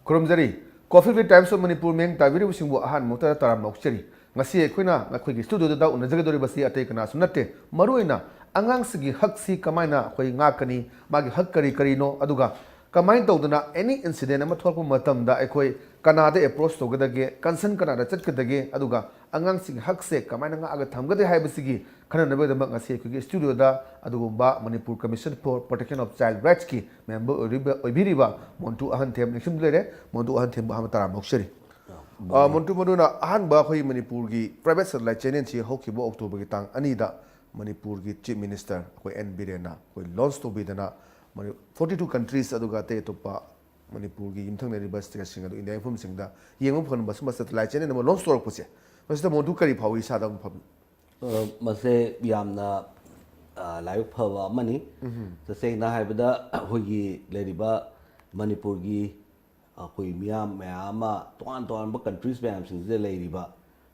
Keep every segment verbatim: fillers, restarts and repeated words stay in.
ꯈꯨꯔꯨꯝꯖꯔꯤ꯫ Coffee with Times of Manipur ꯃꯤꯠꯌꯦꯡ ꯇꯥꯕꯤꯔꯤꯕꯁꯤꯡꯕꯨ ꯑꯍꯥꯟꯕ ꯃꯛꯇꯗ ꯇꯔꯥꯝꯅ ꯑꯣꯛꯆꯔꯤ꯫ ꯉꯁꯤ ꯑꯩꯈꯣꯏꯅ ꯑꯩꯈꯣꯏꯒꯤ ꯁ꯭ꯇꯨꯗꯤꯑꯣꯗ ꯎꯅꯖꯒꯗꯧꯔꯤꯕꯁꯤ ꯑꯇꯩ ꯀꯅꯥꯁꯨ ꯅꯠꯇꯦ, ꯃꯔꯨꯑꯣꯏꯅ ꯑꯉꯥꯡꯁꯤꯡꯒꯤ ꯍꯛꯁꯤ ꯀꯃꯥꯏꯅ ꯑꯩꯈꯣꯏ ꯉꯥꯛꯀꯅꯤ, ꯃꯥꯒꯤ ꯍꯛ ꯀꯔꯤ ꯀꯔꯤꯅꯣ, ꯑꯗꯨꯒ ꯀꯃꯥꯏꯅ ꯇꯧꯗꯅ any incident ꯑꯃ ꯊꯣꯛꯂꯛꯄ ꯃꯇꯝꯗ ꯑꯩꯈꯣꯏ ꯀꯅꯥꯗ approach ꯇꯧꯒꯗꯒꯦ, concern ꯀꯅꯥꯗ ꯆꯠꯀꯗꯒꯦ, ꯑꯗꯨꯒ ꯑꯉꯥꯡꯁꯤꯡꯒꯤ ꯍꯛꯁꯦ ꯀꯃꯥꯏꯅ ꯉꯥꯛꯑꯒ ꯊꯝꯒꯗꯒꯦ ꯍꯥꯏꯕꯁꯤꯒꯤ ꯈꯟꯅꯅꯕꯒꯤꯗꯃꯛ ꯉꯁꯤ ꯑꯩꯈꯣꯏꯒꯤ ꯁ꯭ꯇꯨꯗꯤꯑꯣꯗ ꯑꯗꯨꯒꯨꯝꯕ Manipur Commission for Protection of Child Rightsꯀꯤ member ꯑꯣꯏꯔꯤꯕ, ꯑꯣꯏꯕꯤꯔꯤꯕ ꯃꯣꯟꯇꯨ ꯑꯍꯟꯊꯦꯝ ꯅꯤꯡꯁꯤꯡꯕꯤꯔꯦ꯫ ꯃꯣꯟꯇꯨ ꯑꯍꯟꯊꯦꯝꯕꯨ ꯑꯍꯥꯟꯕ ꯇꯔꯥꯝꯅ ꯑꯣꯛꯆꯔꯤ꯫ ꯑ, ꯃꯣꯟꯇꯨ, ꯃꯗꯨꯅ ꯑꯍꯥꯟꯕ ꯑꯩꯈꯣꯏ ꯃꯅꯤꯄꯨꯔꯒꯤ private satellite channelꯁꯤ ꯍꯧꯈꯤꯕ Octoberꯒꯤ ꯇꯥꯡ ꯑꯅꯤꯗ ꯃꯅꯤꯄꯨꯔꯒꯤ Chief Minister ꯑꯩꯈꯣꯏ ꯑꯦꯟ ꯕꯤꯔꯦꯟꯅ ꯑꯩꯈꯣꯏ launch ꯇꯧꯕꯤꯗꯅ ꯃꯅꯤ-, forty two countries ꯑꯗꯨꯒ ꯑꯇꯩ ꯑꯇꯣꯞꯄ ꯃꯅꯤꯄꯨꯔꯒꯤ ꯌꯨꯝꯊꯪꯅꯔꯤꯕ stateꯁꯤꯡ ꯑꯗꯨ India ꯃꯐꯝꯁꯤꯡꯗ ꯌꯦꯡꯕ ꯐꯪꯍꯟꯕ ꯁꯨꯝꯕ satellite channel ꯑꯃ launch ꯇꯧꯔꯛꯄꯁꯦ, ꯃꯁꯤꯗ ꯃꯣꯟꯇꯨ ꯀꯔꯤ ꯐꯥꯎꯏ? ꯏꯁꯥꯗ ꯑꯃ ꯐꯝ- ꯑ, ꯃꯁꯦ ꯌꯥꯝꯅ, ꯑ, ꯂꯥꯏꯕꯛ ꯐꯕ ꯑꯃꯅꯤ꯫ ꯇꯁꯦꯡꯅ ꯍꯥꯏꯕꯗ ꯑꯩꯈꯣꯏꯒꯤ ꯂꯩꯔꯤꯕ ꯃꯅꯤꯄꯨꯔꯒꯤ ꯑꯩꯈꯣꯏ ꯃꯤꯌꯥꯝ ꯃꯌꯥꯝ ꯑꯃ ꯇꯣꯉꯥꯟ ꯇꯣꯉꯥꯟꯕ countries ꯃꯌꯥꯝꯁꯤꯡꯁꯤꯗ ꯂꯩꯔꯤꯕ,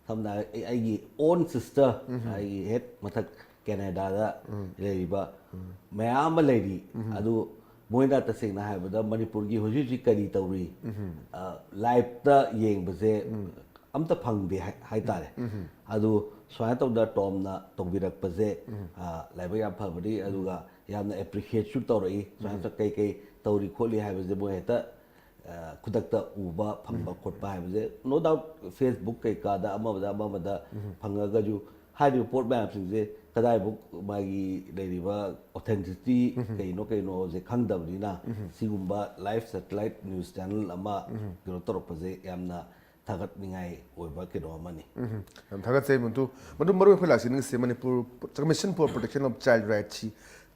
ꯁꯝꯅ ꯍꯥꯏꯔꯕꯗ ꯑꯩ, ꯑꯩꯒꯤ own sister, ꯑꯩꯒꯤ ꯍꯦꯛ ꯃꯊꯛ ꯀꯦꯅꯦꯗꯥꯗ ꯂꯩꯔꯤꯕ ꯃꯌꯥꯝ ꯑꯃ ꯂꯩꯔꯤ꯫ ꯑꯗꯨ ꯃꯣꯏꯅ ꯇꯁꯦꯡꯅ ꯍꯥꯏꯕꯗ ꯃꯅꯤꯄꯨꯔꯒꯤ ꯍꯧꯖꯤꯛ ꯍꯧꯖꯤꯛ ꯀꯔꯤ ꯇꯧꯔꯤ, ꯑ, liveꯇ ꯌꯦꯡꯕꯁꯦ ꯑꯝꯇ ꯐꯪꯗꯦ ꯍꯥꯏ-, ꯍꯥꯏꯇꯥꯔꯦ꯫ ꯑꯗꯨ ꯁꯨꯃꯥꯏꯅ ꯇꯧꯗꯅ ꯇꯣꯝꯅ ꯇꯧꯕꯤꯔꯛꯄꯁꯦ, ꯑ, ꯂꯥꯏꯕꯛ ꯌꯥꯝ ꯐꯕꯅꯤ꯫ ꯑꯗꯨꯒ ꯌꯥꯝꯅ appreciateꯁꯨ ꯇꯧꯔꯛꯏ꯫ ꯁꯨꯃꯥꯏꯅ ꯀꯩ ꯀꯩ ꯇꯧꯔꯤ ꯈꯣꯠꯂꯤ ꯍꯥꯏꯕꯁꯦ ꯃꯣꯏ ꯍꯦꯛꯇ, ꯑ, ꯈꯨꯗꯛꯇ ꯎꯕ ꯐꯪꯕ ꯈꯣꯠꯄ ꯍꯥꯏꯕꯁꯦ, no doubt, Facebook ꯀꯩꯀꯥꯗ ꯑꯃꯗ ꯑꯃꯗ ꯐꯪꯉꯒꯁꯨ ꯍꯥꯏꯔꯤꯕ ꯄꯣꯠ ꯃꯌꯥꯝꯁꯤꯡꯁꯦ ꯀꯗꯥꯏꯐꯥꯎ ꯃꯥꯒꯤ ꯂꯩꯔꯤꯕ authenticity ꯀꯩꯅꯣ ꯀꯩꯅꯣꯁꯦ ꯈꯪꯗꯕꯅꯤꯅ ꯁꯤꯒꯨꯝꯕ live satellite news channel ꯑꯃ ꯀꯩꯅꯣ ꯇꯧꯔꯛꯄꯁꯦ ꯌꯥꯝꯅ ꯊꯥꯒꯠꯅꯤꯡꯉꯥꯏ ꯑꯣꯏꯕ ꯀꯩꯅꯣ ꯑꯃꯅꯤ꯫ ꯎꯝ, ꯌꯥꯝ ꯊꯥꯒꯠꯆꯩ ꯃꯣꯟꯇꯨ꯫ ꯃꯗꯨ ꯃꯔꯨ ꯑꯩꯈꯣꯏ ꯂꯥꯛꯆꯅꯤꯡꯉꯤꯁꯦ Manipur Commission for Protection of Child Rightsꯁꯤ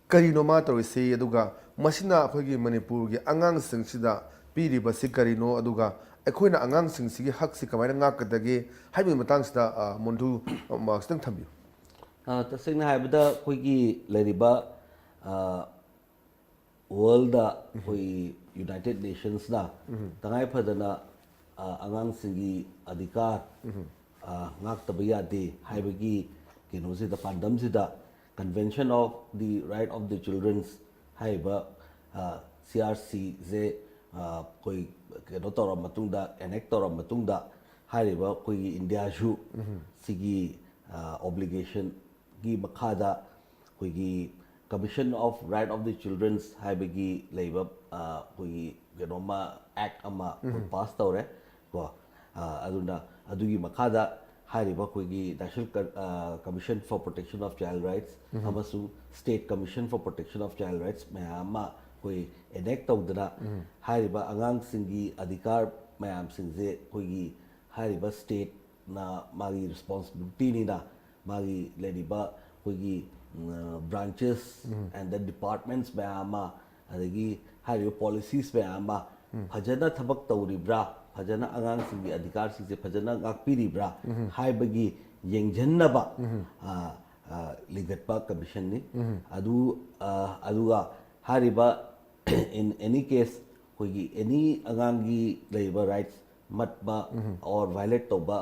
ꯀꯔꯤꯅꯣ ꯃꯥ ꯇꯧꯔꯤꯁꯤ, ꯑꯗꯨꯒ ꯃꯁꯤꯅ ꯑꯩꯈꯣꯏꯒꯤ ꯃꯅꯤꯄꯨꯔꯒꯤ ꯑꯉꯥꯡꯁꯤꯡꯁꯤꯗ ꯄꯤꯔꯤꯕꯁꯤ ꯀꯔꯤꯅꯣ, ꯑꯗꯨꯒ ꯑꯩꯈꯣꯏꯅ ꯑꯉꯥꯡꯁꯤꯡꯁꯤꯒꯤ ꯍꯛꯁꯤ ꯀꯃꯥꯏꯅ ꯉꯥꯛꯀꯗꯒꯦ ꯍꯥꯏꯕꯒꯤ ꯃꯇꯥꯡꯁꯤꯗ, ꯑ, ꯃꯣꯟꯇꯨ, ꯑ, ꯈꯤꯇꯪ ꯊꯝꯕꯤꯌꯨ꯫ ꯑ, ꯇꯁꯦꯡꯅ ꯍꯥꯏꯕꯗ ꯑꯩꯈꯣꯏꯒꯤ ꯂꯩꯔꯤꯕ, ꯑ, worldꯗ ꯑꯩꯈꯣꯏ United Nationsꯅ ꯇꯉꯥꯏ ꯐꯗꯅ, ꯑ, ꯑꯉꯥꯡꯁꯤꯡꯒꯤ ꯑꯙꯤꯀꯥꯔ, ꯑ, ꯉꯥꯛꯇꯕ ꯌꯥꯗꯦ ꯍꯥꯏꯕꯒꯤ ꯀꯩꯅꯣꯁꯤꯗ, ꯄꯥꯟꯗꯝꯁꯤꯗ Convention of the Right of the Children's ꯍꯥꯏꯔꯤꯕ, ꯑ, C R Cꯁꯦ, ꯑꯩꯈꯣꯏ ꯀꯩꯅꯣ ꯇꯧꯔ ꯃꯇꯨꯡꯗ, ꯑꯦꯅꯦꯛ ꯇꯧꯔ ꯃꯇꯨꯡꯗ, ꯍꯥꯏꯔꯤꯕ ꯑꯩꯈꯣꯏꯒꯤ ꯏꯟꯗꯤꯌꯥꯁꯨ ꯁꯤꯒꯤ ꯑꯣꯕ꯭ꯂꯤꯒꯦꯁꯟꯒꯤ ꯃꯈꯥꯗ ꯑꯩꯈꯣꯏꯒꯤ Commission of Right of the Children's ꯍꯥꯏꯕꯒꯤ ꯂꯩꯕ ꯑꯩꯈꯣꯏꯒꯤ ꯀꯩꯅꯣꯝꯃ, ꯑꯦꯛ ꯑꯃ ꯄꯥꯁ ꯇꯧꯔꯦ ꯀꯣ꯫ ꯑꯗꯨꯅ ꯑꯗꯨꯒꯤ ꯃꯈꯥꯗ ꯍꯥꯏꯔꯤꯕ ꯑꯩꯈꯣꯏꯒꯤ National Commission for Protection of Child Rights ꯑꯃꯁꯨꯡ State Commission for Protection of Child Rights ꯃꯌꯥꯝ ꯑꯃ ꯑꯩꯈꯣꯏ ꯑꯦꯅꯦꯛ ꯇꯧꯗꯅ, ꯍꯥꯏꯔꯤꯕ ꯑꯉꯥꯡꯁꯤꯡꯒꯤ ꯑꯙꯤꯀꯥꯔ ꯃꯌꯥꯝꯁꯤꯡꯁꯦ ꯑꯩꯈꯣꯏꯒꯤ ꯍꯥꯏꯔꯤꯕ ꯁ꯭ꯇꯦꯠꯅ ꯃꯥꯒꯤ ꯔꯦꯁꯄꯣꯟꯁꯤꯕꯤꯂꯤꯇꯤꯅꯤꯅ, ꯃꯥꯒꯤ ꯂꯩꯔꯤꯕ ꯑꯩꯈꯣꯏꯒꯤ branches and the departments ꯃꯌꯥꯝ ꯑꯃ, ꯑꯗꯒꯤ ꯍꯥꯏꯔꯤꯕ ꯄꯣꯂꯤꯁꯤꯁ ꯃꯌꯥꯝ ꯑꯃ ꯐꯖꯅ ꯊꯕꯛ ꯇꯧꯔꯤꯕ꯭ꯔꯥ, ꯐꯖꯅ ꯑꯉꯥꯡꯁꯤꯡꯒꯤ ꯑꯙꯤꯀꯥꯔꯁꯤꯡꯁꯦ ꯐꯖꯅ ꯉꯥꯛꯄꯤꯔꯤꯕ꯭ꯔꯥ ꯍꯥꯏꯕꯒꯤ ꯌꯦꯡꯁꯤꯟꯅꯕ ꯂꯤꯡꯈꯠꯄ ꯀꯃꯤꯁꯟꯅꯤ꯫ ꯑꯗꯨ ꯑꯗꯨꯒ ꯍꯥꯏꯔꯤꯕ in any case ꯑꯩꯈꯣꯏꯒꯤ ꯑꯦꯅꯤ ꯑꯉꯥꯡꯒꯤ ꯂꯩꯔꯤꯕ ꯔꯥꯏꯠꯁ ꯃꯠꯄ or violate ꯇꯧꯕ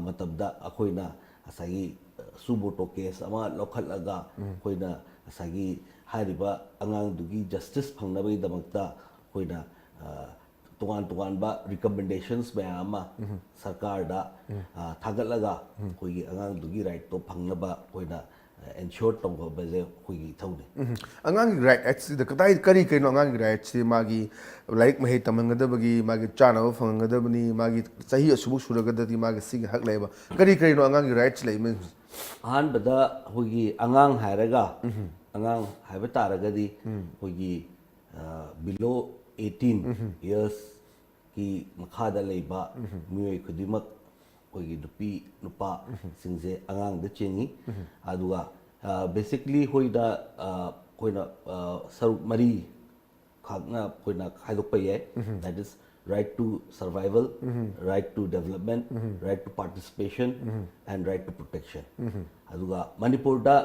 ꯃꯇꯝꯗ ꯑꯩꯈꯣꯏꯅ ꯉꯁꯥꯏꯒꯤ suo motu ꯀꯦꯁ ꯑꯃ ꯂꯧꯈꯠꯂꯒ ꯑꯩꯈꯣꯏꯅ ꯉꯁꯥꯏꯒꯤ ꯍꯥꯏꯔꯤꯕ ꯑꯉꯥꯡꯗꯨꯒꯤ ꯖꯁꯇꯤꯁ ꯐꯪꯅꯕꯒꯤꯗꯃꯛꯇ ꯑꯩꯈꯣꯏꯅ ꯇꯣꯉꯥꯟ ꯇꯣꯉꯥꯟꯕ ꯔꯤꯀꯃꯦꯟꯗꯦꯁꯟꯁ ꯃꯌꯥꯝ ꯑꯃ ꯁꯔꯀꯥꯔꯗ ꯊꯥꯒꯠꯂꯒ ꯑꯩꯈꯣꯏꯒꯤ ꯑꯉꯥꯡꯗꯨꯒꯤ ꯔꯥꯏꯠꯇꯣ ꯐꯪꯅꯕ ꯑꯩꯈꯣꯏꯅ ꯏꯟꯁꯤꯌꯣꯔ ꯇꯧꯕꯁꯦ ꯑꯩꯈꯣꯏꯒꯤ ꯏꯊꯧꯅꯤ꯫ ꯑꯉꯥꯡꯒꯤ ꯔꯥꯏꯠ ꯍꯥꯏꯁꯤꯗ ꯀꯗꯥꯏ, ꯀꯔꯤ ꯀꯔꯤꯅꯣ ꯑꯉꯥꯡꯒꯤ ꯔꯥꯏꯠꯁꯤ? ꯃꯥꯒꯤ ꯂꯥꯏꯔꯤꯛ ꯃꯍꯩ ꯇꯝꯍꯟꯒꯗꯕꯒꯤ, ꯃꯥꯒꯤ ꯆꯥꯅꯕ ꯐꯪꯍꯟꯒꯗꯕꯅꯤ, ꯃꯥꯒꯤ ꯆꯍꯤ ꯑꯁꯨꯃꯨꯛ ꯁꯨꯔꯒꯗꯤ ꯃꯥꯒꯤ ꯁꯤꯒꯤ ꯍꯛ ꯂꯩꯕ, ꯀꯔꯤ ꯀꯔꯤꯅꯣ ꯑꯉꯥꯡꯒꯤ ꯔꯥꯏꯠꯁ ꯂꯩꯕ? ꯑꯍꯥꯟꯕꯗ ꯑꯩꯈꯣꯏꯒꯤ ꯑꯉꯥꯡ ꯍꯥꯏꯔꯒ, ꯑꯉꯥꯡ ꯍꯥꯏꯕ ꯇꯥꯔꯒꯗꯤ ꯑꯩꯈꯣꯏꯒꯤ below eighteen yearsꯀꯤ ꯃꯈꯥꯗ ꯂꯩꯕ ꯃꯤꯑꯣꯏ ꯈꯨꯗꯤꯡꯃꯛ, ꯑꯩꯈꯣꯏꯒꯤ ꯅꯨꯄꯤ ꯅꯨꯄꯥꯁꯤꯡꯁꯦ ꯑꯉꯥꯡꯗ ꯆꯤꯡꯏ꯫ ꯑꯗꯨꯒ basically ꯑꯩꯈꯣꯏꯅ ꯑꯩꯈꯣꯏꯅ ꯁꯔꯨꯛ ꯃꯔꯤ ꯈꯥꯛꯅ ꯑꯩꯈꯣꯏꯅ ꯈꯥꯏꯗꯣꯛꯄ ꯌꯥꯏ꯫ That is right to survival, right to development, right to participation and right to protection꯫ ꯑꯗꯨꯒ ꯃꯅꯤꯄꯨꯔꯗ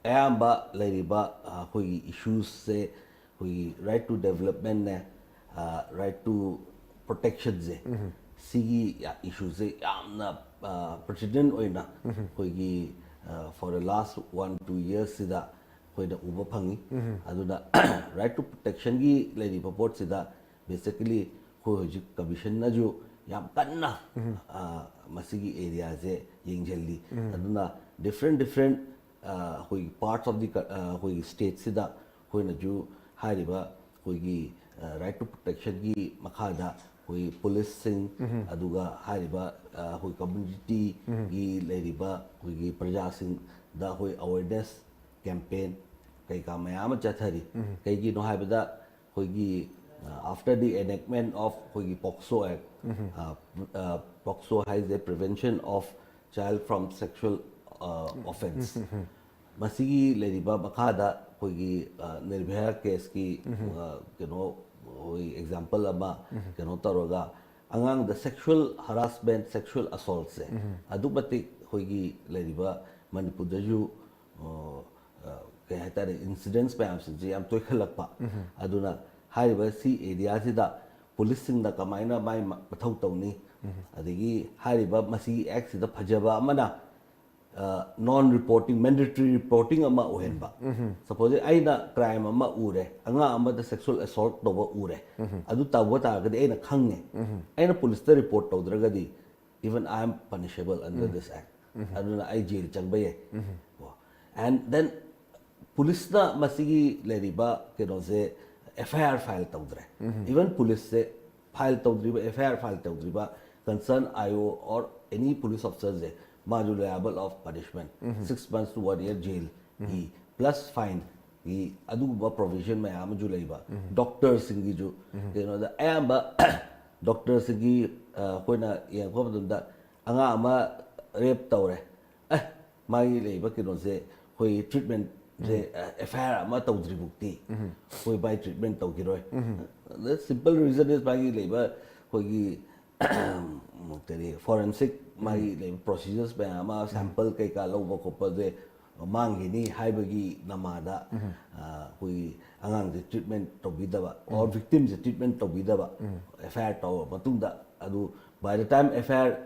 ꯑꯌꯥꯝꯕ ꯂꯩꯔꯤꯕ ꯑꯩꯈꯣꯏꯒꯤ ꯏꯁꯨꯁꯁꯦ ꯑꯩꯈꯣꯏꯒꯤ right to developmentꯅꯦ, right to protectionꯁꯦ, ꯁꯤꯒꯤ ꯏꯁꯨꯁꯦ ꯌꯥꯝꯅ ꯄ꯭ꯔꯦꯁꯤꯗꯦꯟ ꯑꯣꯏꯅ ꯑꯩꯈꯣꯏꯒꯤ for the last one two yearsꯁꯤꯗ ꯑꯩꯈꯣꯏꯅ ꯎꯕ ꯐꯪꯉꯤ꯫ ꯑꯗꯨꯅ right to protectionꯒꯤ ꯂꯩꯔꯤꯕ ꯄꯣꯠꯁꯤꯗ basically ꯑꯩꯈꯣꯏ ꯍꯧꯖꯤꯛ ꯀꯃꯤꯁꯟꯅꯁꯨ ꯌꯥꯝ ꯀꯟꯅ ꯑ, ꯃꯁꯤꯒꯤ ꯑꯦꯔꯤꯌꯥꯁꯦ ꯌꯦꯡꯁꯤꯜꯂꯤ꯫ ꯑꯗꯨꯅ different different ꯑꯩꯈꯣꯏꯒꯤ parts of the ꯑꯩꯈꯣꯏꯒꯤ ꯁ꯭ꯇꯦꯠꯁꯤꯗ ꯑꯩꯈꯣꯏꯅꯁꯨ ꯍꯥꯏꯔꯤꯕ ꯑꯩꯈꯣꯏꯒꯤ right to protectionꯒꯤ ꯃꯈꯥꯗ ꯑꯩꯈꯣꯏ ꯄꯨꯂꯤꯁꯁꯤꯡ ꯑꯗꯨꯒ ꯍꯥꯏꯔꯤꯕ ꯑꯩꯈꯣꯏ ꯀꯝꯃ꯭ꯌꯨꯅꯤꯇꯤꯒꯤ ꯂꯩꯔꯤꯕ ꯑꯩꯈꯣꯏꯒꯤ ꯄ꯭ꯔꯖꯥꯁꯤꯡꯗ ꯑꯩꯈꯣꯏ awareness campaign ꯀꯩꯀꯥ ꯃꯌꯥꯝ ꯑꯃ ꯆꯠꯊꯔꯤ꯫ ꯀꯩꯒꯤꯅꯣ ꯍꯥꯏꯕꯗ ꯑꯩꯈꯣꯏꯒꯤ after the enactment of ꯑꯩꯈꯣꯏꯒꯤ POCSO Act, POCSO ꯍꯥꯏꯁꯦ Prevention of Child from Sexual Offence, ꯃꯁꯤꯒꯤ ꯂꯩꯔꯤꯕ ꯃꯈꯥꯗ ꯑꯩꯈꯣꯏꯒꯤ ꯅꯤꯔꯚꯌꯥ ꯀꯦꯁꯀꯤ ꯀꯩꯅꯣ ꯑꯩꯈꯣꯏ ꯑꯦꯛꯖꯥꯝꯄꯜ ꯑꯃ ꯀꯩꯅꯣ ꯇꯧꯔꯒ ꯑꯉꯥꯡꯗ sexual harassment, sexual assaultꯁꯦ ꯑꯗꯨꯛ ꯃꯇꯤꯛ ꯑꯩꯈꯣꯏꯒꯤ ꯂꯩꯔꯤꯕ ꯃꯅꯤꯄꯨꯔꯗꯁꯨ ꯀꯩ ꯍꯥꯏꯇꯥꯔꯦ, ꯏꯟꯁꯤꯗꯦꯟꯁ ꯃꯌꯥꯝꯁꯤꯡꯁꯦ ꯌꯥꯝ ꯇꯣꯏꯈꯠꯂꯛꯄ꯫ ꯑꯗꯨꯅ ꯍꯥꯏꯔꯤꯕ ꯁꯤ ꯑꯦꯔꯤꯌꯥꯁꯤꯗ ꯄꯨꯂꯤꯁꯁꯤꯡꯅ ꯀꯃꯥꯏꯅ ꯃꯥꯏ ꯃꯊꯧ ꯇꯧꯅꯤ, ꯑꯗꯒꯤ ꯍꯥꯏꯔꯤꯕ ꯃꯁꯤꯒꯤ ꯑꯦꯛꯁꯤꯗ ꯐꯖꯕ ꯑꯃꯅ non reporting, mandatory reporting ꯑꯃ ꯑꯣꯏꯍꯟꯕ꯫ ꯁꯄꯣꯖ ꯑꯩꯅ ꯀ꯭ꯔꯥꯏꯝ ꯑꯃ ꯎꯔꯦ, ꯑꯉꯥꯡ ꯑꯃꯗ sexual assault ꯇꯧꯕ ꯎꯔꯦ, ꯑꯗꯨ ꯇꯧꯕ ꯇꯥꯔꯒꯗꯤ ꯑꯩꯅ ꯈꯪꯉꯦ, ꯑꯩꯅ ꯄꯨꯂꯤꯁꯇ report ꯇꯧꯗ꯭ꯔꯒꯗꯤ even I am punishable under this act. ꯑꯗꯨꯅ ꯑꯩ ꯖꯦꯜ ꯆꯪꯕ ꯌꯥꯏ꯫ And then ꯄꯨꯂꯤꯁꯅ ꯃꯁꯤꯒꯤ ꯂꯩꯔꯤꯕ ꯀꯩꯅꯣꯁꯦ FIR file ꯇꯧꯗ꯭ꯔꯦ꯫ Even ꯄꯨꯂꯤꯁꯁꯦ ꯐꯥꯏꯜ ꯇꯧꯗ꯭ꯔꯤꯕ, FIR file ꯇꯧꯗ꯭ꯔꯤꯕ concern IO or any police officerꯁꯦ ꯃꯥꯁꯨ liable of punishment, six months to one year jailꯒꯤ plus fineꯒꯤ ꯑꯗꯨꯒꯨꯝꯕ provision ꯃꯌꯥꯝ ꯑꯃꯁꯨ ꯂꯩꯕ꯫ ꯗꯣꯛꯇꯔꯁꯤꯡꯒꯤꯁꯨ ꯀꯩꯅꯣꯗ ꯑꯌꯥꯝꯕ ꯗꯣꯛꯇꯔꯁꯤꯡꯒꯤ ꯑꯩꯈꯣꯏꯅ ꯌꯦꯡꯉꯛꯄ ꯃꯇꯝꯗ ꯑꯉꯥꯡ ꯑꯃ ꯔꯦꯞ ꯇꯧꯔꯦ, ꯑꯦ ꯃꯥꯒꯤ ꯂꯩꯕ ꯀꯩꯅꯣꯁꯦ ꯑꯩꯈꯣꯏ ꯇ꯭ꯔꯤꯠꯃꯦꯟꯁꯦ FIR ꯑꯃ ꯇꯧꯗ꯭ꯔꯤꯐꯥꯎꯗꯤ ꯑꯩꯈꯣꯏ ꯃꯥꯏ ꯇ꯭ꯔꯤꯠꯃꯦꯟ ꯇꯧꯈꯤꯔꯣꯏ꯫ Simple reason is ꯃꯥꯒꯤ ꯂꯩꯕ ꯑꯩꯈꯣꯏꯒꯤ ꯀꯔꯤ forensic ꯃꯥꯒꯤ ꯂꯩꯕ procedures ꯃꯌꯥꯝ ꯑꯃ sample ꯀꯩꯀꯥ ꯂꯧꯕ ꯈꯣꯠꯄꯁꯦ ꯃꯥꯡꯈꯤꯅꯤ ꯍꯥꯏꯕꯒꯤ ꯅꯃꯥꯗ ꯑꯩꯈꯣꯏꯒꯤ ꯑꯉꯥꯡꯁꯦ ꯇ꯭ꯔꯤꯠꯃꯦꯟ ꯇꯧꯕꯤꯗꯕ or victimꯁꯦ ꯇ꯭ꯔꯤꯠꯃꯦꯟ ꯇꯧꯕꯤꯗꯕ, FIR ꯇꯧꯔꯕ ꯃꯇꯨꯡꯗ ꯑꯗꯨ by the time FIR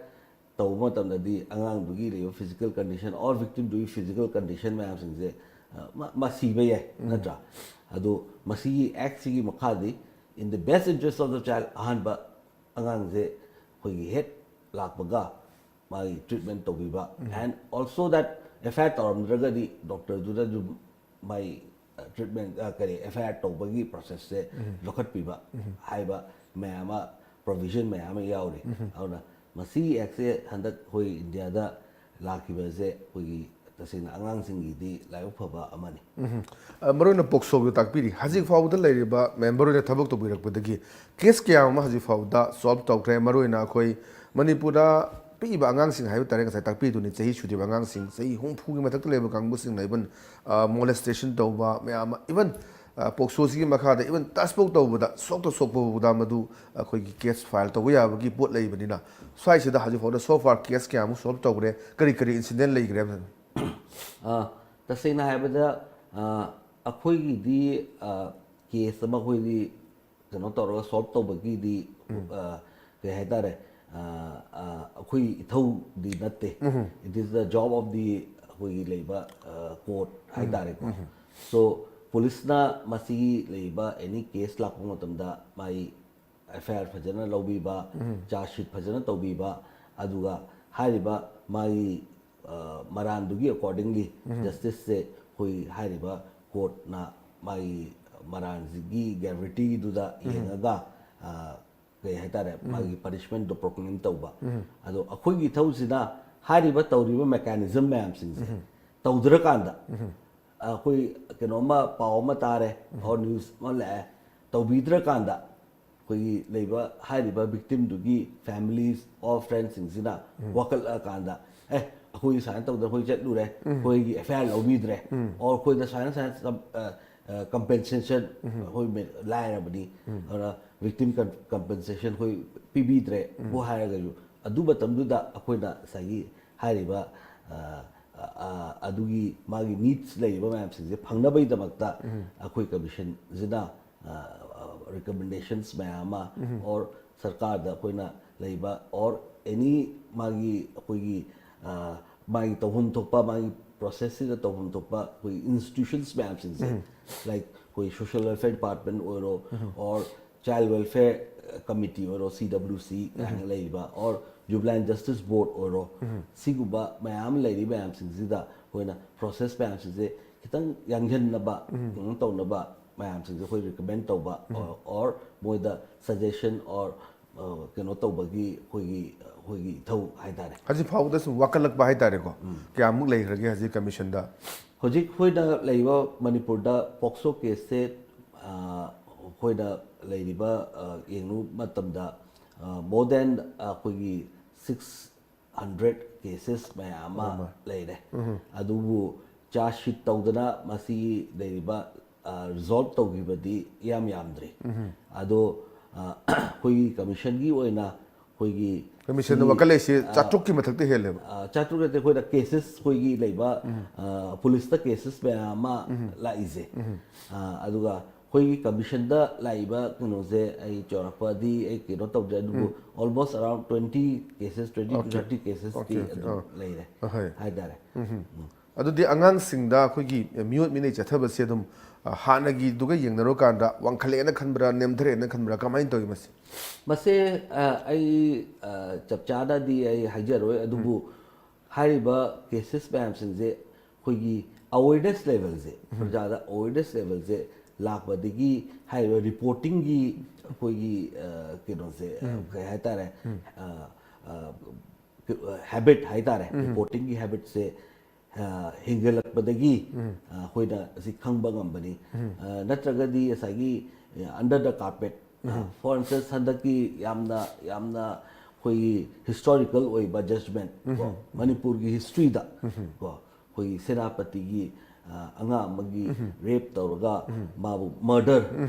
ꯇꯧꯕ ꯃꯇꯝꯗꯗꯤ ꯑꯉꯥꯡꯗꯨꯒꯤ ꯂꯩꯕ physical condition or victimꯗꯨꯒꯤ physical condition ꯃꯌꯥꯝꯁꯤꯡꯁꯦ ꯃꯥ ꯁꯤꯕ ꯌꯥꯏ, ꯅꯠꯇ꯭ꯔꯥ? ꯑꯗꯣ ꯃꯁꯤꯒꯤ ꯑꯦꯛꯁꯤꯒꯤ ꯃꯈꯥꯗꯤ In the best interest of the child, ꯑꯍꯥꯟꯕ ꯑꯉꯥꯡꯁꯦ ꯑꯩꯈꯣꯏꯒꯤ ꯍꯦꯛ ꯂꯥꯛꯄꯒ ꯃꯥꯒꯤ treatment ꯇꯧꯕꯤꯕ, and also that F I R ꯇꯧꯔꯝꯗ꯭ꯔꯒꯗꯤ doctor ꯗꯨꯅꯁꯨ my treatment, ꯀꯔꯤ, F I R ꯇꯧꯕꯒꯤ process ꯁꯦ ꯂꯧꯈꯠꯄꯤꯕ ꯍꯥꯏꯕ ꯃꯌꯥꯝ ꯑꯃ, provision ꯃꯌꯥꯝ ꯑꯃ ꯌꯥꯎꯔꯤ꯫ ꯑꯗꯨꯅ ꯃꯁꯤꯒꯤ act ꯁꯦ ꯍꯟꯗꯛ ꯑꯩꯈꯣꯏ ꯏꯟꯗꯤꯌꯥꯗ ꯂꯥꯛꯈꯤꯕꯁꯦ ꯑꯩꯈꯣꯏꯒꯤ ꯇꯁꯦꯡꯅ ꯑꯉꯥꯡꯁꯤꯡꯒꯤꯗꯤ ꯂꯥꯏꯕꯛ ꯐꯕ ꯑꯃꯅꯤ꯫ ꯃꯔꯨ ꯑꯣꯏꯅ ꯄꯣꯛꯁꯣꯒꯤ ꯇꯥꯛꯄꯤꯔꯤ꯫ ꯍꯧꯖꯤꯛ ꯐꯥꯎꯕꯗ ꯂꯩꯔꯤꯕ member ꯑꯣꯏꯅ ꯊꯕꯛ ꯇꯧꯕꯤꯔꯛꯄꯗꯒꯤ case ꯀꯌꯥ ꯑꯃ ꯍꯧꯖꯤꯛ ꯐꯥꯎꯕꯗ solve ꯇꯧꯈ꯭ꯔꯦ꯫ ꯃꯔꯨ ꯑꯣꯏꯅ ꯑꯩꯈꯣꯏ ꯃꯅꯤꯄꯨꯔꯗ ꯄꯤꯛꯏꯕ ꯑꯉꯥꯡꯁꯤꯡ ꯍꯥꯏꯕ ꯇꯥꯔꯦ, ꯉꯁꯥꯏ ꯇꯥꯛꯄꯤꯗꯨꯅꯤ, ꯆꯍꯤ ꯁꯨꯗ꯭ꯔꯤꯕ ꯑꯉꯥꯡꯁꯤꯡ, ꯆꯍꯤ ꯍꯨꯝꯐꯨꯒꯤ ꯃꯊꯛꯇ ꯂꯩꯕ ꯀꯥꯡꯕꯨꯁꯤꯡꯅ even molestation ꯇꯧꯕ ꯃꯌꯥꯝ ꯑꯃ, even ꯄꯣꯛꯁꯣꯁꯤꯒꯤ ꯃꯈꯥꯗ even touch ꯐꯥꯎ ꯇꯧꯕꯗ, ꯁꯣꯛꯇ ꯁꯣꯛꯄ ꯐꯥꯎꯕꯗ ꯃꯗꯨ ꯑꯩꯈꯣꯏꯒꯤ case file ꯇꯧꯕ ꯌꯥꯕꯒꯤ ꯄꯣꯠ ꯂꯩꯕꯅꯤꯅ, ꯁ꯭ꯋꯥꯏꯁꯤꯗ ꯍꯧꯖꯤꯛ ꯐꯥꯎꯗ so far case ꯀꯌꯥꯃꯨꯛ solve ꯇꯧꯈ꯭ꯔꯦ, ꯀꯔꯤ ꯀꯔꯤ incident ꯂꯩꯈ꯭ꯔꯦ ꯍꯥꯏꯕ? ꯑ, ꯇꯁꯦꯡꯅ ꯍꯥꯏꯕꯗ, ꯑ, ꯑꯩꯈꯣꯏꯒꯤꯗꯤ, ꯑ, case ꯑꯃ ꯑꯩꯈꯣꯏꯗꯤ ꯀꯩꯅꯣ ꯇꯧꯔꯒ solve ꯇꯧꯕꯒꯤꯗꯤ, ꯑ, ꯀꯩ ꯍꯥꯏꯇꯥꯔꯦ, ꯑ, ꯑ, ꯑꯩꯈꯣꯏ ꯏꯊꯧꯗꯤ ꯅꯠꯇꯦ꯫ It is the job of the ꯑꯩꯈꯣꯏꯒꯤ ꯂꯩꯕ, ꯑ, court ꯍꯥꯏꯇꯥꯔꯦꯀꯣ꯫ So, police ꯅ ꯃꯁꯤꯒꯤ ꯂꯩꯕ any case ꯂꯥꯛꯄ ꯃꯇꯝꯗ ꯃꯥꯒꯤ F I R ꯐꯖꯅ ꯂꯧꯕꯤꯕ, charge sheet ꯐꯖꯅ ꯇꯧꯕꯤꯕ, ꯑꯗꯨꯒ ꯍꯥꯏꯔꯤꯕ ꯃꯥꯒꯤ, ꯑ, ꯃꯔꯥꯟꯗꯨꯒꯤ accordingly justice ꯁꯦ ꯑꯩꯈꯣꯏ ꯍꯥꯏꯔꯤꯕ court ꯅ ꯃꯥꯒꯤ ꯃꯔꯥꯟꯁꯤꯒꯤ gravity ꯗꯨꯗ ꯌꯦꯡꯉꯒ, ꯑ, ꯀꯩ ꯍꯥꯏꯇꯥꯔꯦ, ꯃꯥꯒꯤ punishment ꯗꯣ proclaim ꯇꯧꯕ꯫ ꯑꯗꯣ ꯑꯩꯈꯣꯏꯒꯤ ꯏꯊꯧꯁꯤꯅ ꯍꯥꯏꯔꯤꯕ ꯇꯧꯔꯤꯕ mechanism ꯃꯌꯥꯝꯁꯤꯡꯁꯦ ꯇꯧꯗ꯭ꯔꯀꯥꯟꯗ, ꯑꯩꯈꯣꯏ ꯀꯩꯅꯣꯝꯃ, ꯄꯥꯎ ꯑꯃ ꯇꯥꯔꯦ, or news ꯑꯃ ꯂꯥꯛꯑꯦ, ꯇꯧꯕꯤꯗ꯭ꯔꯀꯥꯟꯗ ꯑꯩꯈꯣꯏꯒꯤ ꯂꯩꯕ, ꯍꯥꯏꯔꯤꯕ victim ꯗꯨꯒꯤ families or friends ꯁꯤꯡꯁꯤꯅ ꯋꯥꯀꯠꯂꯛꯑꯀꯥꯟꯗ, "ꯑꯦ, ꯑꯩꯈꯣꯏ ꯁꯨꯃꯥꯏꯅ ꯇꯧꯗꯅ ꯑꯩꯈꯣꯏ ꯆꯠꯂꯨꯔꯦ, ꯑꯩꯈꯣꯏꯒꯤ F I R ꯂꯧꯕꯤꯗ꯭ꯔꯦ, or ꯑꯩꯈꯣꯏꯗ ꯁꯨꯃꯥꯏꯅ ꯁꯨꯃꯥꯏꯅ ꯆꯝ-, ꯑ, ꯑ, compensation, ꯑꯩꯈꯣꯏ ꯃꯤ-, ꯂꯥꯏꯔꯕꯅꯤ, ꯑꯗꯨꯅ victim com-, compensation ꯑꯩꯈꯣꯏ ꯄꯤꯕꯤꯗ꯭ꯔꯦ" ꯕꯨ ꯍꯥꯏꯔꯒꯁꯨ, ꯑꯗꯨ ꯃꯇꯝꯗꯨꯗ ꯑꯩꯈꯣꯏꯅ ꯉꯁꯥꯏꯒꯤ ꯍꯥꯏꯔꯤꯕ, ꯑ, ꯑ, ꯑ, ꯑꯗꯨꯒꯤ ꯃꯥꯒꯤ needs ꯂꯩꯔꯤꯕ ꯃꯌꯥꯝꯁꯤꯡꯁꯦ ꯐꯪꯅꯕꯒꯤꯗꯃꯛꯇ ꯑꯩꯈꯣꯏ commission ꯁꯤꯅ, ꯑ, ꯑ, recommendations ꯃꯌꯥꯝ ꯑꯃ, or ꯁꯔꯀꯥꯔꯗ ꯑꯩꯈꯣꯏꯅ ꯂꯩꯕ, or any ꯃꯥꯒꯤ, ꯑꯩꯈꯣꯏꯒꯤ, ꯑ, ꯃꯥꯒꯤ ꯇꯧꯐꯝ ꯊꯣꯛꯄ, ꯃꯥꯒꯤ process ꯁꯤꯗ ꯇꯧꯐꯝ ꯊꯣꯛꯄ ꯑꯩꯈꯣꯏ institutions ꯃꯌꯥꯝꯁꯤꯡꯁꯦ, like ꯑꯩꯈꯣꯏ social welfare department ꯑꯣꯏꯔꯣ, or Child Welfare Committee ꯑꯣꯏꯔꯣ, C W C ꯍꯥꯏꯅ ꯂꯩꯔꯤꯕ, or Juvenile Justice Board ꯑꯣꯏꯔꯣ, ꯁꯤꯒꯨꯝꯕ ꯃꯌꯥꯝ ꯂꯩꯔꯤ ꯃꯌꯥꯝꯁꯤꯡꯁꯤꯗ ꯑꯩꯈꯣꯏꯅ process ꯃꯌꯥꯝꯁꯤꯡꯁꯦ ꯈꯤꯇꯪ ꯌꯥꯡꯁꯤꯟꯅꯕ, ꯀꯩꯅꯣ ꯇꯧꯅꯕ ꯃꯌꯥꯝꯁꯤꯡꯁꯦ ꯑꯩꯈꯣꯏ recommend ꯇꯧꯕ, or, or ꯃꯣꯏꯗ suggestion or, ꯑ, ꯀꯩꯅꯣ ꯇꯧꯕꯒꯤ ꯑꯩꯈꯣꯏꯒꯤ, ꯑꯩꯈꯣꯏꯒꯤ ꯏꯊꯧ ꯍꯥꯏꯇꯥꯔꯦ꯫ ꯍꯧꯖꯤꯛ ꯐꯥꯎꯕꯗ ꯁꯨꯝ ꯋꯥꯀꯠꯂꯛꯄ ꯍꯥꯏꯇꯥꯔꯦꯀꯣ꯫ ꯀꯌꯥꯃꯨꯛ ꯂꯩꯈ꯭ꯔꯒꯦ ꯍꯧꯖꯤꯛ commissionꯗ? ꯍꯧꯖꯤꯛ ꯑꯩꯈꯣꯏꯅ ꯂꯩꯔꯤꯕ ꯃꯅꯤꯄꯨꯔꯗ POCSO caseꯁꯦ, ꯑ, ꯑꯩꯈꯣꯏꯅ ꯂꯩꯔꯤꯕ, ꯑ, ꯌꯦꯡꯂꯨꯕ ꯃꯇꯝꯗ, ꯑ, more than, ꯑ, ꯑꯩꯈꯣꯏꯒꯤ six hundred cases ꯃꯌꯥꯝ ꯑꯃ ꯑꯣ, ꯃꯥ꯫ ꯂꯩꯔꯦ꯫ ꯑꯗꯨꯕꯨ charge sheet ꯇꯧꯗꯅ ꯃꯁꯤꯒꯤ ꯂꯩꯔꯤꯕ, ꯑ, resolve ꯇꯧꯈꯤꯕꯗꯤ ꯌꯥꯝ ꯌꯥꯝꯗ꯭ꯔꯤ꯫ ꯑꯗꯣ, ꯑ, ꯑꯩꯈꯣꯏꯒꯤ commissionꯒꯤ ꯑꯣꯏꯅ ꯑꯩꯈꯣꯏꯒꯤ commissionꯗ ꯁꯤ, ꯋꯥꯀꯠꯂꯛꯏꯁꯦ ꯑ, ꯆꯥꯇ꯭ꯔꯨꯛꯀꯤ ꯃꯊꯛꯇ ꯍꯦꯜꯂꯦꯕ꯫ ꯑ, ꯆꯥꯇ꯭ꯔꯨꯛ ꯅꯠꯇꯦ, ꯑꯩꯈꯣꯏꯗ cases ꯑꯩꯈꯣꯏꯒꯤ ꯂꯩꯕ, ꯑ, policeꯇ cases ꯃꯌꯥꯝ ꯑꯃ ꯂꯥꯛꯏꯁꯦ꯫ ꯑ, ꯑꯗꯨꯒ ꯑꯩꯈꯣꯏꯒꯤ commissionꯗ ꯂꯥꯛꯏꯕ ꯀꯩꯅꯣꯁꯦ ꯑꯩ ꯆꯥꯎꯔꯥꯛꯄꯗꯤ ꯑꯩ ꯀꯩꯅꯣ ꯇꯧꯗ꯭ꯔꯦ, ꯑꯗꯨꯕꯨ almost around twenty cases, twenty to Okay. thirty cases T Okay, okay. ꯑꯗꯨꯝ ꯑꯥ. ꯂꯩꯔꯦ ꯑꯍꯣꯏ꯫ ꯍꯥꯏꯇꯥꯔꯦ꯫ ꯑꯗꯨꯗꯤ ꯑꯉꯥꯡꯁꯤꯡꯗ ꯑꯩꯈꯣꯏꯒꯤ ꯃꯤꯑꯣꯠ ꯃꯤꯅꯩ ꯆꯠꯊꯕꯁꯦ ꯑꯗꯨꯝ, ꯑ, ꯍꯥꯟꯅꯒꯤꯗꯨꯒ ꯌꯦꯡꯅꯔꯨꯀꯥꯟꯗ ꯋꯥꯡꯈꯠꯂꯛꯑꯦꯅ ꯈꯟꯕ꯭ꯔꯥ, ꯅꯦꯝꯊꯔꯛꯑꯦꯅ ꯈꯟꯕ꯭ꯔꯥ, ꯀꯃꯥꯏꯅ ꯇꯧꯏ ꯃꯁꯤ? ꯃꯁꯦ, ꯑ, ꯑꯩ, ꯑ, ꯆꯞ ꯆꯥꯅꯗꯤ ꯑꯩ ꯍꯥꯏꯖꯔꯣꯏ, ꯑꯗꯨꯕꯨ ꯍꯥꯏꯔꯤꯕ cases ꯃꯌꯥꯝꯁꯤꯡꯁꯦ ꯑꯩꯈꯣꯏꯒꯤ awareness levelꯁꯦ, ꯄ꯭ꯔꯖꯥꯗ awareness levelꯁꯦ ꯂꯥꯛꯄꯗꯒꯤ ꯍꯥꯏꯔꯤꯕ reportingꯒꯤ ꯑꯩꯈꯣꯏꯒꯤ, ꯑ, ꯀꯩꯅꯣꯁꯦ, ꯑ, ꯀꯩ ꯍꯥꯏꯇꯥꯔꯦ, ꯑ, ꯑ, habit ꯍꯥꯏꯇꯥꯔꯦ, reportingꯒꯤ habitꯁꯦ, ꯑ, ꯍꯦꯟꯒꯠꯂꯛꯄꯗꯒꯤ, ꯑ, ꯑꯩꯈꯣꯏꯅ ꯑꯁꯤ ꯈꯪꯕ ꯉꯝꯕꯅꯤ꯫ ꯑ, ꯅꯠꯇ꯭ꯔꯒꯗꯤ ꯉꯁꯥꯏꯒꯤ, ꯑ, under the carpet, ꯑ, for instance, ꯍꯟꯗꯛꯀꯤ ꯌꯥꯝꯅ, ꯌꯥꯝꯅ ꯑꯩꯈꯣꯏꯒꯤ historical ꯑꯣꯏꯕ judgement ꯀꯣ, ꯃꯅꯤꯄꯨꯔꯒꯤ historyꯗ ꯀꯣ, ꯑꯩꯈꯣꯏꯒꯤ ꯁꯦꯅꯥꯄꯇꯤꯒꯤ, ꯑ, ꯑꯉꯥꯡ ꯑꯃꯒꯤ rape ꯇꯧꯔꯒ ꯃꯥꯕꯨ murder,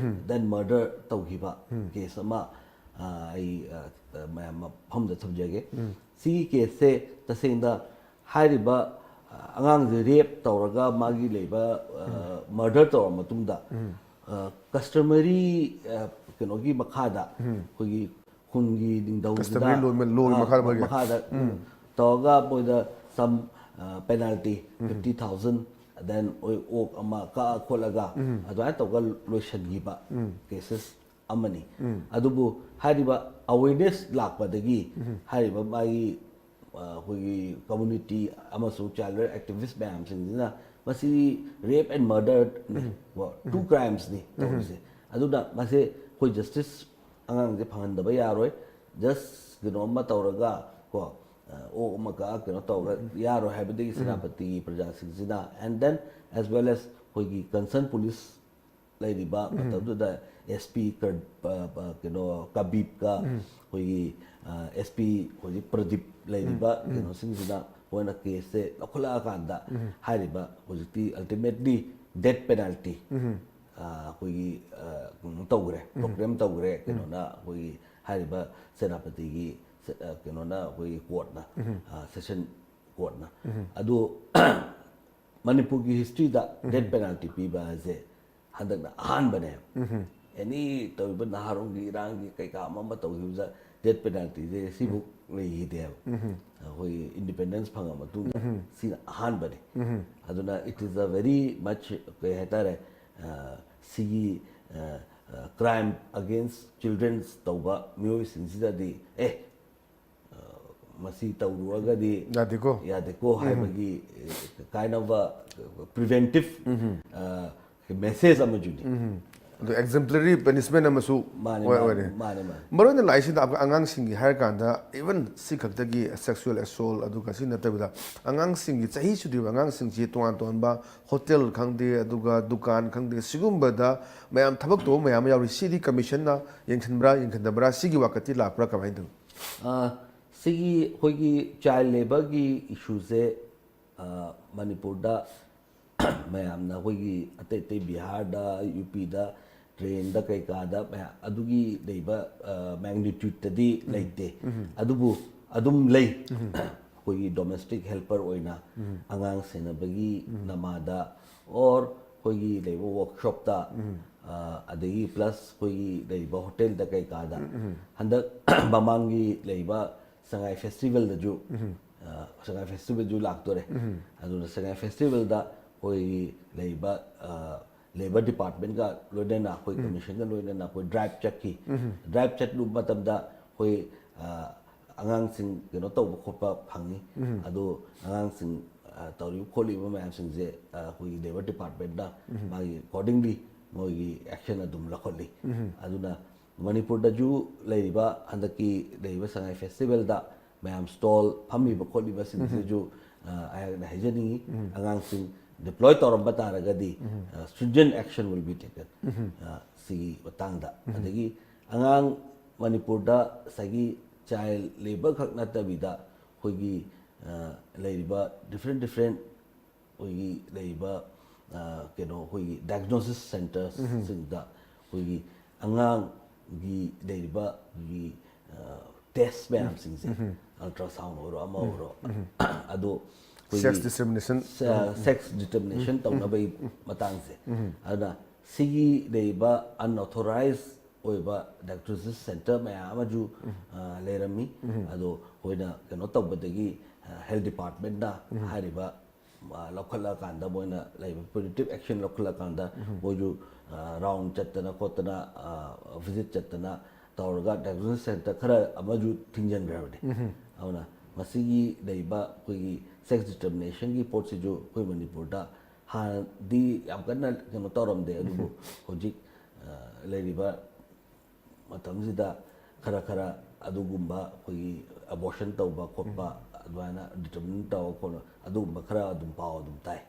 then murder ꯇꯧꯈꯤꯕ case ꯑꯃ, ꯑ, ꯑꯩ, ꯑ, ꯑ, ꯃꯌꯥꯝ ꯃꯐꯝꯗ ꯊꯝꯖꯒꯦ꯫ ꯁꯤꯒꯤ caseꯁꯦ ꯇꯁꯦꯡꯅ ꯍꯥꯏꯔꯤꯕ, ꯑ, ꯑꯉꯥꯡꯁꯦ rape ꯇꯧꯔꯒ ꯃꯥꯒꯤ ꯂꯩꯕ, ꯑ, murder ꯇꯧꯔ ꯃꯇꯨꯡꯗ, ꯑ, customary, ꯑ, ꯀꯩꯅꯣꯒꯤ ꯃꯈꯥꯗ ꯑꯩꯈꯣꯏꯒꯤ ꯈꯨꯟꯒꯤ ꯅꯤꯡꯊꯧꯁꯤꯅ, customary law, lawꯒꯤ ꯑ, ꯃꯈꯥꯗ ꯑꯣꯏꯒꯦ꯫ ꯃꯈꯥꯗ ꯇꯧꯔꯒ ꯃꯣꯏꯗ some, ꯑ, penalty fifty thousand, then ꯑꯣꯏ ꯑꯣꯛ ꯑꯃ ꯀꯛꯑ ꯈꯣꯠꯂꯒ ꯑꯗꯨꯃꯥꯏꯅ ꯇꯧꯔꯒ ꯂꯣꯏꯁꯤꯟꯈꯤꯕ cases ꯑꯃꯅꯤ꯫ ꯑꯗꯨꯕꯨ ꯍꯥꯏꯔꯤꯕ ꯑꯋꯦꯔꯅꯦꯁ ꯂꯥꯛꯄꯗꯒꯤ ꯍꯥꯏꯔꯤꯕ ꯃꯥꯒꯤ ꯑ, ꯑꯩꯈꯣꯏꯒꯤ ꯀꯝꯃ꯭ꯌꯨꯅꯤꯇꯤ ꯑꯃꯁꯨꯡ ꯆꯥꯏꯜ ꯔꯥꯏꯠ ꯑꯦꯛꯇꯤꯚꯤꯁ ꯃꯌꯥꯝꯁꯤꯡꯁꯤꯅ ꯃꯁꯤ ꯔꯦꯞ ꯑꯦꯟ ꯃꯔꯗꯔꯅꯤ, ꯀꯣ, ꯇꯨ ꯀ꯭ꯔꯥꯏꯝꯁꯅꯤ ꯇꯧꯔꯤꯁꯦ꯫ ꯑꯗꯨꯅ ꯃꯁꯦ ꯑꯩꯈꯣꯏ ꯖꯁꯇꯤꯁ ꯑꯉꯥꯡꯁꯦ ꯐꯪꯍꯟꯗꯕ ꯌꯥꯔꯣꯏ꯫ ꯖꯁ ꯀꯩꯅꯣ ꯑꯃ ꯇꯧꯔꯒ, ꯀꯣ, ꯑ, ꯑꯣꯛ ꯑꯃ ꯀꯛꯑ ꯀꯩꯅꯣ ꯇꯧꯔꯒ ꯌꯥꯔꯣꯏ ꯍꯥꯏꯕꯗꯒꯤ ꯁꯦꯅꯥꯄꯇꯤꯒꯤ ꯄ꯭ꯔꯖꯥꯁꯤꯡꯁꯤꯅ, and then as well as ꯑꯩꯈꯣꯏꯒꯤ ꯀꯟꯁꯔꯟ ꯄꯨꯂꯤꯁ ꯂꯩꯔꯤꯕ ꯃꯇꯝꯗꯨꯗ ꯑꯦꯁ ꯄꯤ ꯀꯩꯅꯣ ꯀꯕꯤꯞꯀ ꯑꯩꯈꯣꯏꯒꯤ ꯑꯦꯁ ꯄꯤ ꯍꯧꯖꯤꯛ ꯄ꯭ꯔꯗꯤꯞ ꯂꯩꯔꯤꯕ ꯀꯩꯅꯣꯁꯤꯡꯁꯤꯅ ꯃꯣꯏꯅ ꯀꯦꯁꯁꯦ ꯂꯧꯈꯠꯂꯛꯑꯀꯥꯟꯗ ꯍꯥꯏꯔꯤꯕ ꯍꯧꯖꯤꯛꯇꯤ ꯑꯜꯇꯤꯃꯦꯠꯂꯤ ꯗꯦꯠ ꯄꯦꯅꯥꯜꯇꯤ ꯑꯩꯈꯣꯏꯒꯤ ꯑ, ꯀꯩꯅꯣ ꯇꯧꯈ꯭ꯔꯦ, ꯄ꯭ꯔꯣꯀ꯭ꯂꯦꯝ ꯇꯧꯈ꯭ꯔꯦ ꯀꯩꯅꯣꯅ, ꯑꯩꯈꯣꯏꯒꯤ ꯍꯥꯏꯔꯤꯕ ꯁꯦꯅꯥꯄꯇꯤꯒꯤ ꯁꯦ-, ꯑ, ꯀꯩꯅꯣꯅ, ꯑꯩꯈꯣꯏꯒꯤ ꯀꯣꯔꯠꯅ, ꯁꯦꯁꯟ ꯀꯣꯔꯠꯅ꯫ ꯑꯗꯨ ꯃꯅꯤꯄꯨꯔꯒꯤ ꯍꯤꯁꯇ꯭ꯔꯤꯗ ꯗꯦꯠ ꯄꯦꯅꯥꯜꯇꯤ ꯄꯤꯕ ꯍꯥꯏꯁꯦ ꯍꯟꯗꯛꯅ ꯑꯍꯥꯟꯕꯅꯦ꯫ ꯑꯦꯅꯤ ꯇꯧꯔꯤꯕ ꯅꯍꯥꯔꯣꯜꯒꯤ ꯏꯔꯥꯡꯒꯤ ꯀꯩꯀꯥ ꯑꯃ ꯑꯃ ꯇꯧꯈꯤꯕꯗ ꯗꯦꯠ ꯄꯦꯅꯥꯜꯇꯤꯁꯦ ꯁꯤꯕꯨꯛ ꯂꯩꯈꯤꯗꯦꯕ꯫ ꯑꯩꯈꯣꯏ ꯏꯟꯗꯤꯄꯦꯟꯗꯦꯟꯁ ꯐꯪꯉ ꯃꯇꯨꯡꯗ ꯁꯤꯅ ꯑꯍꯥꯟꯕꯅꯤ꯫ ꯑꯗꯨꯅ it is a very much, ꯀꯩ ꯍꯥꯏꯇꯥꯔꯦ, ꯑ, ꯁꯤꯒꯤ ꯀ꯭ꯔꯥꯏꯝ ꯑꯒꯦꯟꯁ ꯆꯤꯜꯗ꯭ꯔꯦꯟꯁ ꯇꯧꯕ ꯃꯤꯑꯣꯏꯁꯤꯡꯁꯤꯗꯗꯤ, ꯑꯦ, ꯑ, ꯃꯁꯤ ꯇꯧꯔꯨꯔꯒꯗꯤ ꯌꯥꯗꯦꯀꯣ꯫ ꯌꯥꯗꯦꯀꯣ ꯍꯥꯏꯕꯒꯤ, ꯑ, kind of a preventive, ꯑ, message ꯑꯃꯁꯨꯅꯤ꯫ ꯑꯗꯣ ꯑꯦꯛꯖꯦꯝꯄ꯭ꯂꯔꯤ ꯄꯅꯤꯁꯃꯦꯟ ꯑꯃꯁꯨ ꯃꯥꯅꯦ, ꯑꯣꯏ-, ꯃꯥꯅꯦ, ꯑꯣꯏꯔꯦ꯫ ꯃꯥꯅꯦ, ꯃꯥꯅꯦ꯫ ꯃꯔꯨꯑꯣꯏꯅ ꯂꯥꯛꯏꯁꯤꯗ ꯑꯉꯥꯡꯁꯤꯡꯒꯤ ꯍꯥꯏꯔ ꯀꯥꯟꯗ, ꯏꯚꯟ ꯁꯤ ꯈꯛꯇꯒꯤ ꯁꯦꯛꯁꯨꯋꯦꯜ ꯑꯦꯁꯣꯜ ꯑꯗꯨꯒ ꯁꯤ ꯅꯠꯇꯕꯤꯗ ꯑꯉꯥꯡꯁꯤꯡꯒꯤ ꯆꯍꯤ ꯁꯨꯗ꯭ꯔꯤꯕ ꯑꯉꯥꯡꯁꯤꯡꯁꯤ ꯇꯣꯉꯥꯟ ꯇꯣꯉꯥꯟꯕ ꯍꯣꯇꯦꯜ ꯈꯪꯗꯦ, ꯑꯗꯨꯒ ꯗꯨꯀꯥꯟ ꯈꯪꯗꯦ, ꯁꯤꯒꯨꯝꯕꯗ ꯃꯌꯥꯝ ꯊꯕꯛ ꯇꯧꯕ ꯃꯌꯥꯝ ꯑꯃ ꯌꯥꯎꯔꯤ꯫ ꯁꯤꯗꯤ ꯀꯃꯤꯁꯟꯅ ꯌꯦꯡꯁꯤꯟꯕ꯭ꯔꯥ, ꯌꯦꯡꯁꯤꯟꯗꯕ꯭ꯔꯥ? ꯁꯤꯒꯤ ꯋꯥꯀꯠꯇꯤ ꯂꯥꯛꯄ꯭ꯔꯥ, ꯀꯃꯥꯏꯅ ꯇꯧꯏ? ꯑ, ꯁꯤꯒꯤ ꯑꯩꯈꯣꯏꯒꯤ ꯆꯥꯏꯜ ꯂꯦꯕꯔꯒꯤ ꯏꯁꯨꯁꯦ, ꯑ, ꯃꯅꯤꯄꯨꯔꯗ ꯃꯌꯥꯝꯅ ꯑꯩꯈꯣꯏꯒꯤ ꯑꯇꯩ ꯑꯇꯩ ꯕꯤꯍꯥꯔꯗ, ꯌꯨ ꯄꯤꯗ, ꯇ꯭ꯔꯦꯟꯗ ꯀꯩꯀꯥꯗ ꯃꯌꯥꯝ ꯑꯗꯨꯒꯤ ꯂꯩꯕ, ꯑ, ꯃꯦꯒꯅꯤꯇ꯭ꯌꯨꯠꯇꯗꯤ ꯂꯩꯇꯦ꯫ ꯑꯗꯨꯕꯨ ꯑꯗꯨꯝ ꯂꯩ꯫ ꯑꯩꯈꯣꯏꯒꯤ ꯗꯣꯃꯦꯁꯇꯤꯛ ꯍꯦꯜꯄꯔ ꯑꯣꯏꯅ ꯑꯉꯥꯡ ꯁꯦꯟꯅꯕꯒꯤ ꯅꯃꯥꯗ, ꯑꯣꯔ ꯑꯩꯈꯣꯏꯒꯤ ꯂꯩꯕ ꯋꯥꯔꯛꯁꯣꯞꯇ, ꯑ, ꯑꯗꯒꯤ ꯄ꯭ꯂꯁ ꯑꯩꯈꯣꯏꯒꯤ ꯂꯩꯔꯤꯕ ꯍꯣꯇꯦꯜꯗ ꯀꯩꯀꯥꯗ꯫ ꯍꯟꯗꯛ ꯃꯃꯥꯡꯒꯤ ꯂꯩꯕ ꯁꯉꯥꯏ ꯐꯦꯁꯇꯤꯚꯦꯜꯗꯁꯨ, ꯑ, ꯁꯉꯥꯏ ꯐꯦꯁꯇꯤꯚꯦꯜꯁꯨ ꯂꯥꯛꯇꯣꯔꯦ꯫ ꯑꯗꯨꯅ ꯁꯉꯥꯏ ꯐꯦꯁꯇꯤꯚꯦꯜꯗ ꯑꯩꯈꯣꯏꯒꯤ ꯂꯩꯔꯤꯕ, ꯑ, ꯂꯦꯕꯔ ꯗꯤꯄꯥꯔꯠꯃꯦꯟꯒ ꯂꯣꯏꯅꯅ ꯑꯩꯈꯣꯏ ꯀꯃꯤꯁꯟꯒ ꯂꯣꯏꯅꯅ ꯑꯩꯈꯣꯏ ꯗ꯭ꯔꯥꯏꯚ ꯆꯠꯈꯤ꯫ ꯗ꯭ꯔꯥꯏꯚ ꯆꯠꯂꯨꯕ ꯃꯇꯝꯗ ꯑꯩꯈꯣꯏ ꯑ, ꯑꯉꯥꯡꯁꯤꯡ ꯀꯩꯅꯣ ꯇꯧꯕ ꯈꯣꯠꯄ ꯐꯪꯉꯤ꯫ ꯑꯗꯣ ꯑꯉꯥꯡꯁꯤꯡ ꯑ, ꯇꯧꯔꯤꯕ ꯈꯣꯠꯂꯤꯕ ꯃꯌꯥꯝꯁꯤꯡꯁꯦ ꯑ, ꯑꯩꯈꯣꯏꯒꯤ ꯂꯦꯕꯔ ꯗꯤꯄꯥꯔꯠꯃꯦꯟꯅ ꯃꯥꯒꯤ ꯑꯦꯀꯣꯔꯗꯤꯡꯂꯤ ꯃꯣꯏꯒꯤ ꯑꯦꯛꯁꯟ ꯑꯗꯨꯝ ꯂꯧꯈꯠꯂꯤ꯫ ꯑꯗꯨꯅ ꯃꯅꯤꯄꯨꯔꯗꯁꯨ ꯂꯩꯔꯤꯕ ꯍꯟꯗꯛꯀꯤ ꯂꯩꯔꯤꯕ ꯁꯉꯥꯏ ꯐꯦꯁꯇꯤꯚꯦꯜꯗ ꯃꯌꯥꯝ ꯁ꯭ꯇꯣꯜ ꯐꯝꯃꯤꯕ ꯈꯣꯠꯂꯤꯕꯁꯤꯡꯁꯤꯁꯨ ꯑ, ꯑꯩꯍꯥꯛꯅ ꯍꯥꯏꯖꯅꯤꯡꯉꯤ꯫ ꯑꯉꯥꯡꯁꯤꯡ ꯗꯤꯄ꯭ꯂꯣꯏ ꯇꯧꯔꯝꯕ ꯇꯥꯔꯒꯗꯤ ꯁ꯭ꯇ꯭ꯔꯤꯡꯖꯦꯟ ꯑꯦꯛꯁꯟ ꯋꯤꯜ ꯕꯤ ꯇꯦꯀꯟ ꯁꯤꯒꯤ ꯃꯇꯥꯡꯗ꯫ ꯑꯗꯒꯤ ꯑꯉꯥꯡ ꯃꯅꯤꯄꯨꯔꯗ ꯉꯁꯥꯏꯒꯤ ꯆꯥꯏꯜ ꯂꯦꯕꯔ ꯈꯛ ꯅꯠꯇꯕꯤꯗ ꯑꯩꯈꯣꯏꯒꯤ ꯑ, ꯂꯩꯔꯤꯕ ꯗꯤꯐ꯭ꯔꯦꯟ ꯗꯤꯐ꯭ꯔꯦꯟ ꯑꯩꯈꯣꯏꯒꯤ ꯂꯩꯔꯤꯕ ꯑ, ꯀꯩꯅꯣ ꯑꯩꯈꯣꯏꯒꯤ ꯗꯥꯏꯒꯅꯣꯁꯤꯁ ꯁꯦꯟꯇꯔꯁꯤꯡꯗ ꯑꯩꯈꯣꯏꯒꯤ ꯑꯉꯥꯡꯒꯤ ꯂꯩꯔꯤꯕ ꯑꯩꯈꯣꯏꯒꯤ ꯇꯦꯁ ꯃꯌꯥꯝꯁꯤꯡꯁꯦ, ꯑꯜꯇ꯭ꯔꯥꯁꯥꯎꯟ ꯑꯣꯏꯔꯣ ꯑꯃ ꯑꯣꯏꯔꯣ, ꯑꯗꯣ ꯑꯩꯈꯣꯏꯒꯤ ꯁꯦꯛꯁ ꯗꯤꯁꯀ꯭ꯔꯤꯃꯤꯅꯦꯁꯟ ꯁꯦꯛꯁ ꯗꯤꯇꯔꯃꯤꯅꯦꯁꯟ ꯇꯧꯅꯕꯒꯤ ꯃꯇꯥꯡꯁꯦ꯫ ꯑꯗꯨꯅ ꯁꯤꯒꯤ ꯂꯩꯔꯤꯕ ꯑꯟꯑꯣꯊꯣꯔꯥꯏꯖ ꯑꯣꯏꯕ ꯗꯥꯏꯒꯅꯣꯁꯤꯁ ꯁꯦꯟꯇꯔ ꯃꯌꯥꯝ ꯑꯃꯁꯨ ꯑ, ꯂꯩꯔꯝꯃꯤ꯫ ꯑꯗꯣ ꯑꯩꯈꯣꯏꯅ ꯀꯩꯅꯣ ꯇꯧꯕꯗꯒꯤ ꯍꯦꯜꯊ ꯗꯤꯄꯥꯔꯠꯃꯦꯟꯅ ꯍꯥꯏꯔꯤꯕ ꯑ, ꯂꯧꯈꯠꯂꯀꯥꯟꯗ ꯃꯣꯏꯅ ꯂꯩꯕ ꯄ꯭ꯔꯤꯚꯦꯟꯇꯤꯞ ꯑꯦꯛꯁꯟ ꯂꯧꯈꯠꯂꯀꯥꯟꯗ ꯃꯣꯏꯁꯨ ꯔꯥꯎꯟ ꯆꯠꯇꯅ ꯈꯣꯠꯇꯅ, ꯚꯤꯖꯤꯠ ꯆꯠꯇꯅ ꯇꯧꯔꯒ ꯗꯥꯏꯒꯅꯣꯁꯤꯁ ꯁꯦꯟꯇꯔ ꯈꯔ ꯑꯃꯁꯨ ꯊꯤꯡꯖꯤꯟꯈ꯭ꯔꯕꯅꯤ꯫ ꯑꯗꯨꯅ ꯃꯁꯤꯒꯤ ꯂꯩꯔꯤꯕ ꯑꯩꯈꯣꯏꯒꯤ ꯁꯦꯛꯁ ꯗꯤꯇꯔꯃꯤꯅꯦꯁꯟꯒꯤ ꯄꯣꯠꯁꯤꯁꯨ ꯑꯩꯈꯣꯏ ꯃꯅꯤꯄꯨꯔꯗ ꯍꯥꯟꯅꯗꯤ ꯌꯥꯝ ꯀꯟꯅ ꯀꯩꯅꯣ ꯇꯧꯔꯝꯗꯦ, ꯑꯗꯨꯕꯨ ꯍꯧꯖꯤꯛ ꯑ, ꯂꯩꯔꯤꯕ ꯃꯇꯝꯁꯤꯗ ꯈꯔ ꯈꯔ ꯑꯗꯨꯒꯨꯝꯕ ꯑꯩꯈꯣꯏꯒꯤ ꯑꯕꯣꯔꯁꯟ ꯇꯧꯕ ꯈꯣꯠꯄ ꯑꯗꯨꯃꯥꯏꯅ ꯗꯤꯇꯔꯃꯤꯟ ꯇꯧꯔ ꯈꯣꯠꯂ ꯑꯗꯨꯒꯨꯝꯕ ꯈꯔ ꯑꯗꯨꯝ ꯄꯥꯎ ꯑꯗꯨꯝ ꯇꯥꯏ꯫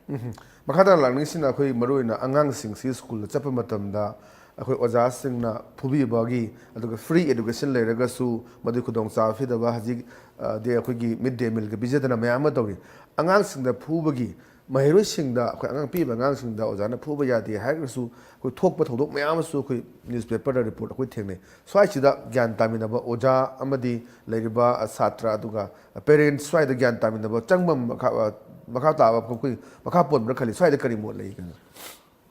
ꯃꯈꯥ ꯇꯥꯅ ꯂꯥꯛꯅꯤꯡꯉꯤꯁꯤꯅ ꯑꯩꯈꯣꯏ ꯃꯔꯨꯑꯣꯏꯅ ꯑꯉꯥꯡꯁꯤꯡꯁꯤ ꯁ꯭ꯀꯨꯜꯗ ꯆꯠꯄ ꯃꯇꯝꯗ ꯑꯩꯈꯣꯏ ꯑꯣꯖꯥꯁꯤꯡꯅ ꯐꯨꯕꯤꯕꯒꯤ, ꯑꯗꯨꯒ ꯐ꯭ꯔꯤ ꯑꯦꯗꯨꯀꯦꯁꯟ ꯂꯩꯔꯒꯁꯨ ꯃꯗꯨꯒꯤ ꯈꯨꯗꯣꯡꯆꯥꯕ ꯄꯤꯗꯕ, ꯍꯧꯖꯤꯛ ꯑ, ꯗꯤ ꯑꯩꯈꯣꯏꯒꯤ ꯃꯤꯗ ꯗꯦ ꯃꯤꯜꯒ ꯄꯤꯖꯗꯅ ꯃꯌꯥꯝ ꯑꯃ ꯇꯧꯔꯤ꯫ ꯑꯉꯥꯡꯁꯤꯡꯗ ꯐꯨꯕꯒꯤ, ꯃꯍꯩꯔꯣꯏꯁꯤꯡꯗ ꯑꯩꯈꯣꯏ ꯑꯉꯥꯡ ꯄꯤꯛꯏꯕ ꯑꯉꯥꯡꯁꯤꯡꯗ ꯑꯣꯖꯥꯅ ꯐꯨꯕ ꯌꯥꯗꯦ ꯍꯥꯏꯔꯒꯁꯨ ꯑꯩꯈꯣꯏ ꯊꯣꯛꯄ ꯊꯧꯗꯣꯛ ꯃꯌꯥꯝ ꯑꯃꯁꯨ ꯑꯩꯈꯣꯏ ꯅ꯭ꯌꯨꯁꯄꯦꯄꯔꯗ ꯔꯤꯄꯣꯔꯠ ꯑꯩꯈꯣꯏ ꯊꯦꯡꯅꯩ꯫ ꯁ꯭ꯋꯥꯏꯁꯤꯗ ꯒ꯭ꯌꯥꯟ ꯇꯥꯃꯤꯟꯅꯕ ꯑꯣꯖꯥ ꯑꯃꯗꯤ ꯂꯩꯔꯤꯕ ꯁꯥꯇ꯭ꯔ ꯑꯗꯨꯒ ꯄꯦꯔꯦꯟꯁ ꯁ꯭ꯋꯥꯏꯗ ꯒ꯭ꯌꯥꯟ ꯇꯥꯃꯤꯟꯅꯕ ꯆꯪꯕ ꯃꯈꯥ, ꯃꯈꯥ ꯇꯥꯕ ꯑꯩꯈꯣꯏ ꯃꯈꯥ ꯄꯣꯟꯕ꯭ꯔꯥ ꯈꯜꯂꯤ꯫ ꯁ꯭ꯋꯥꯏꯗ ꯀꯔꯤ ꯃꯣꯠ ꯂꯩ?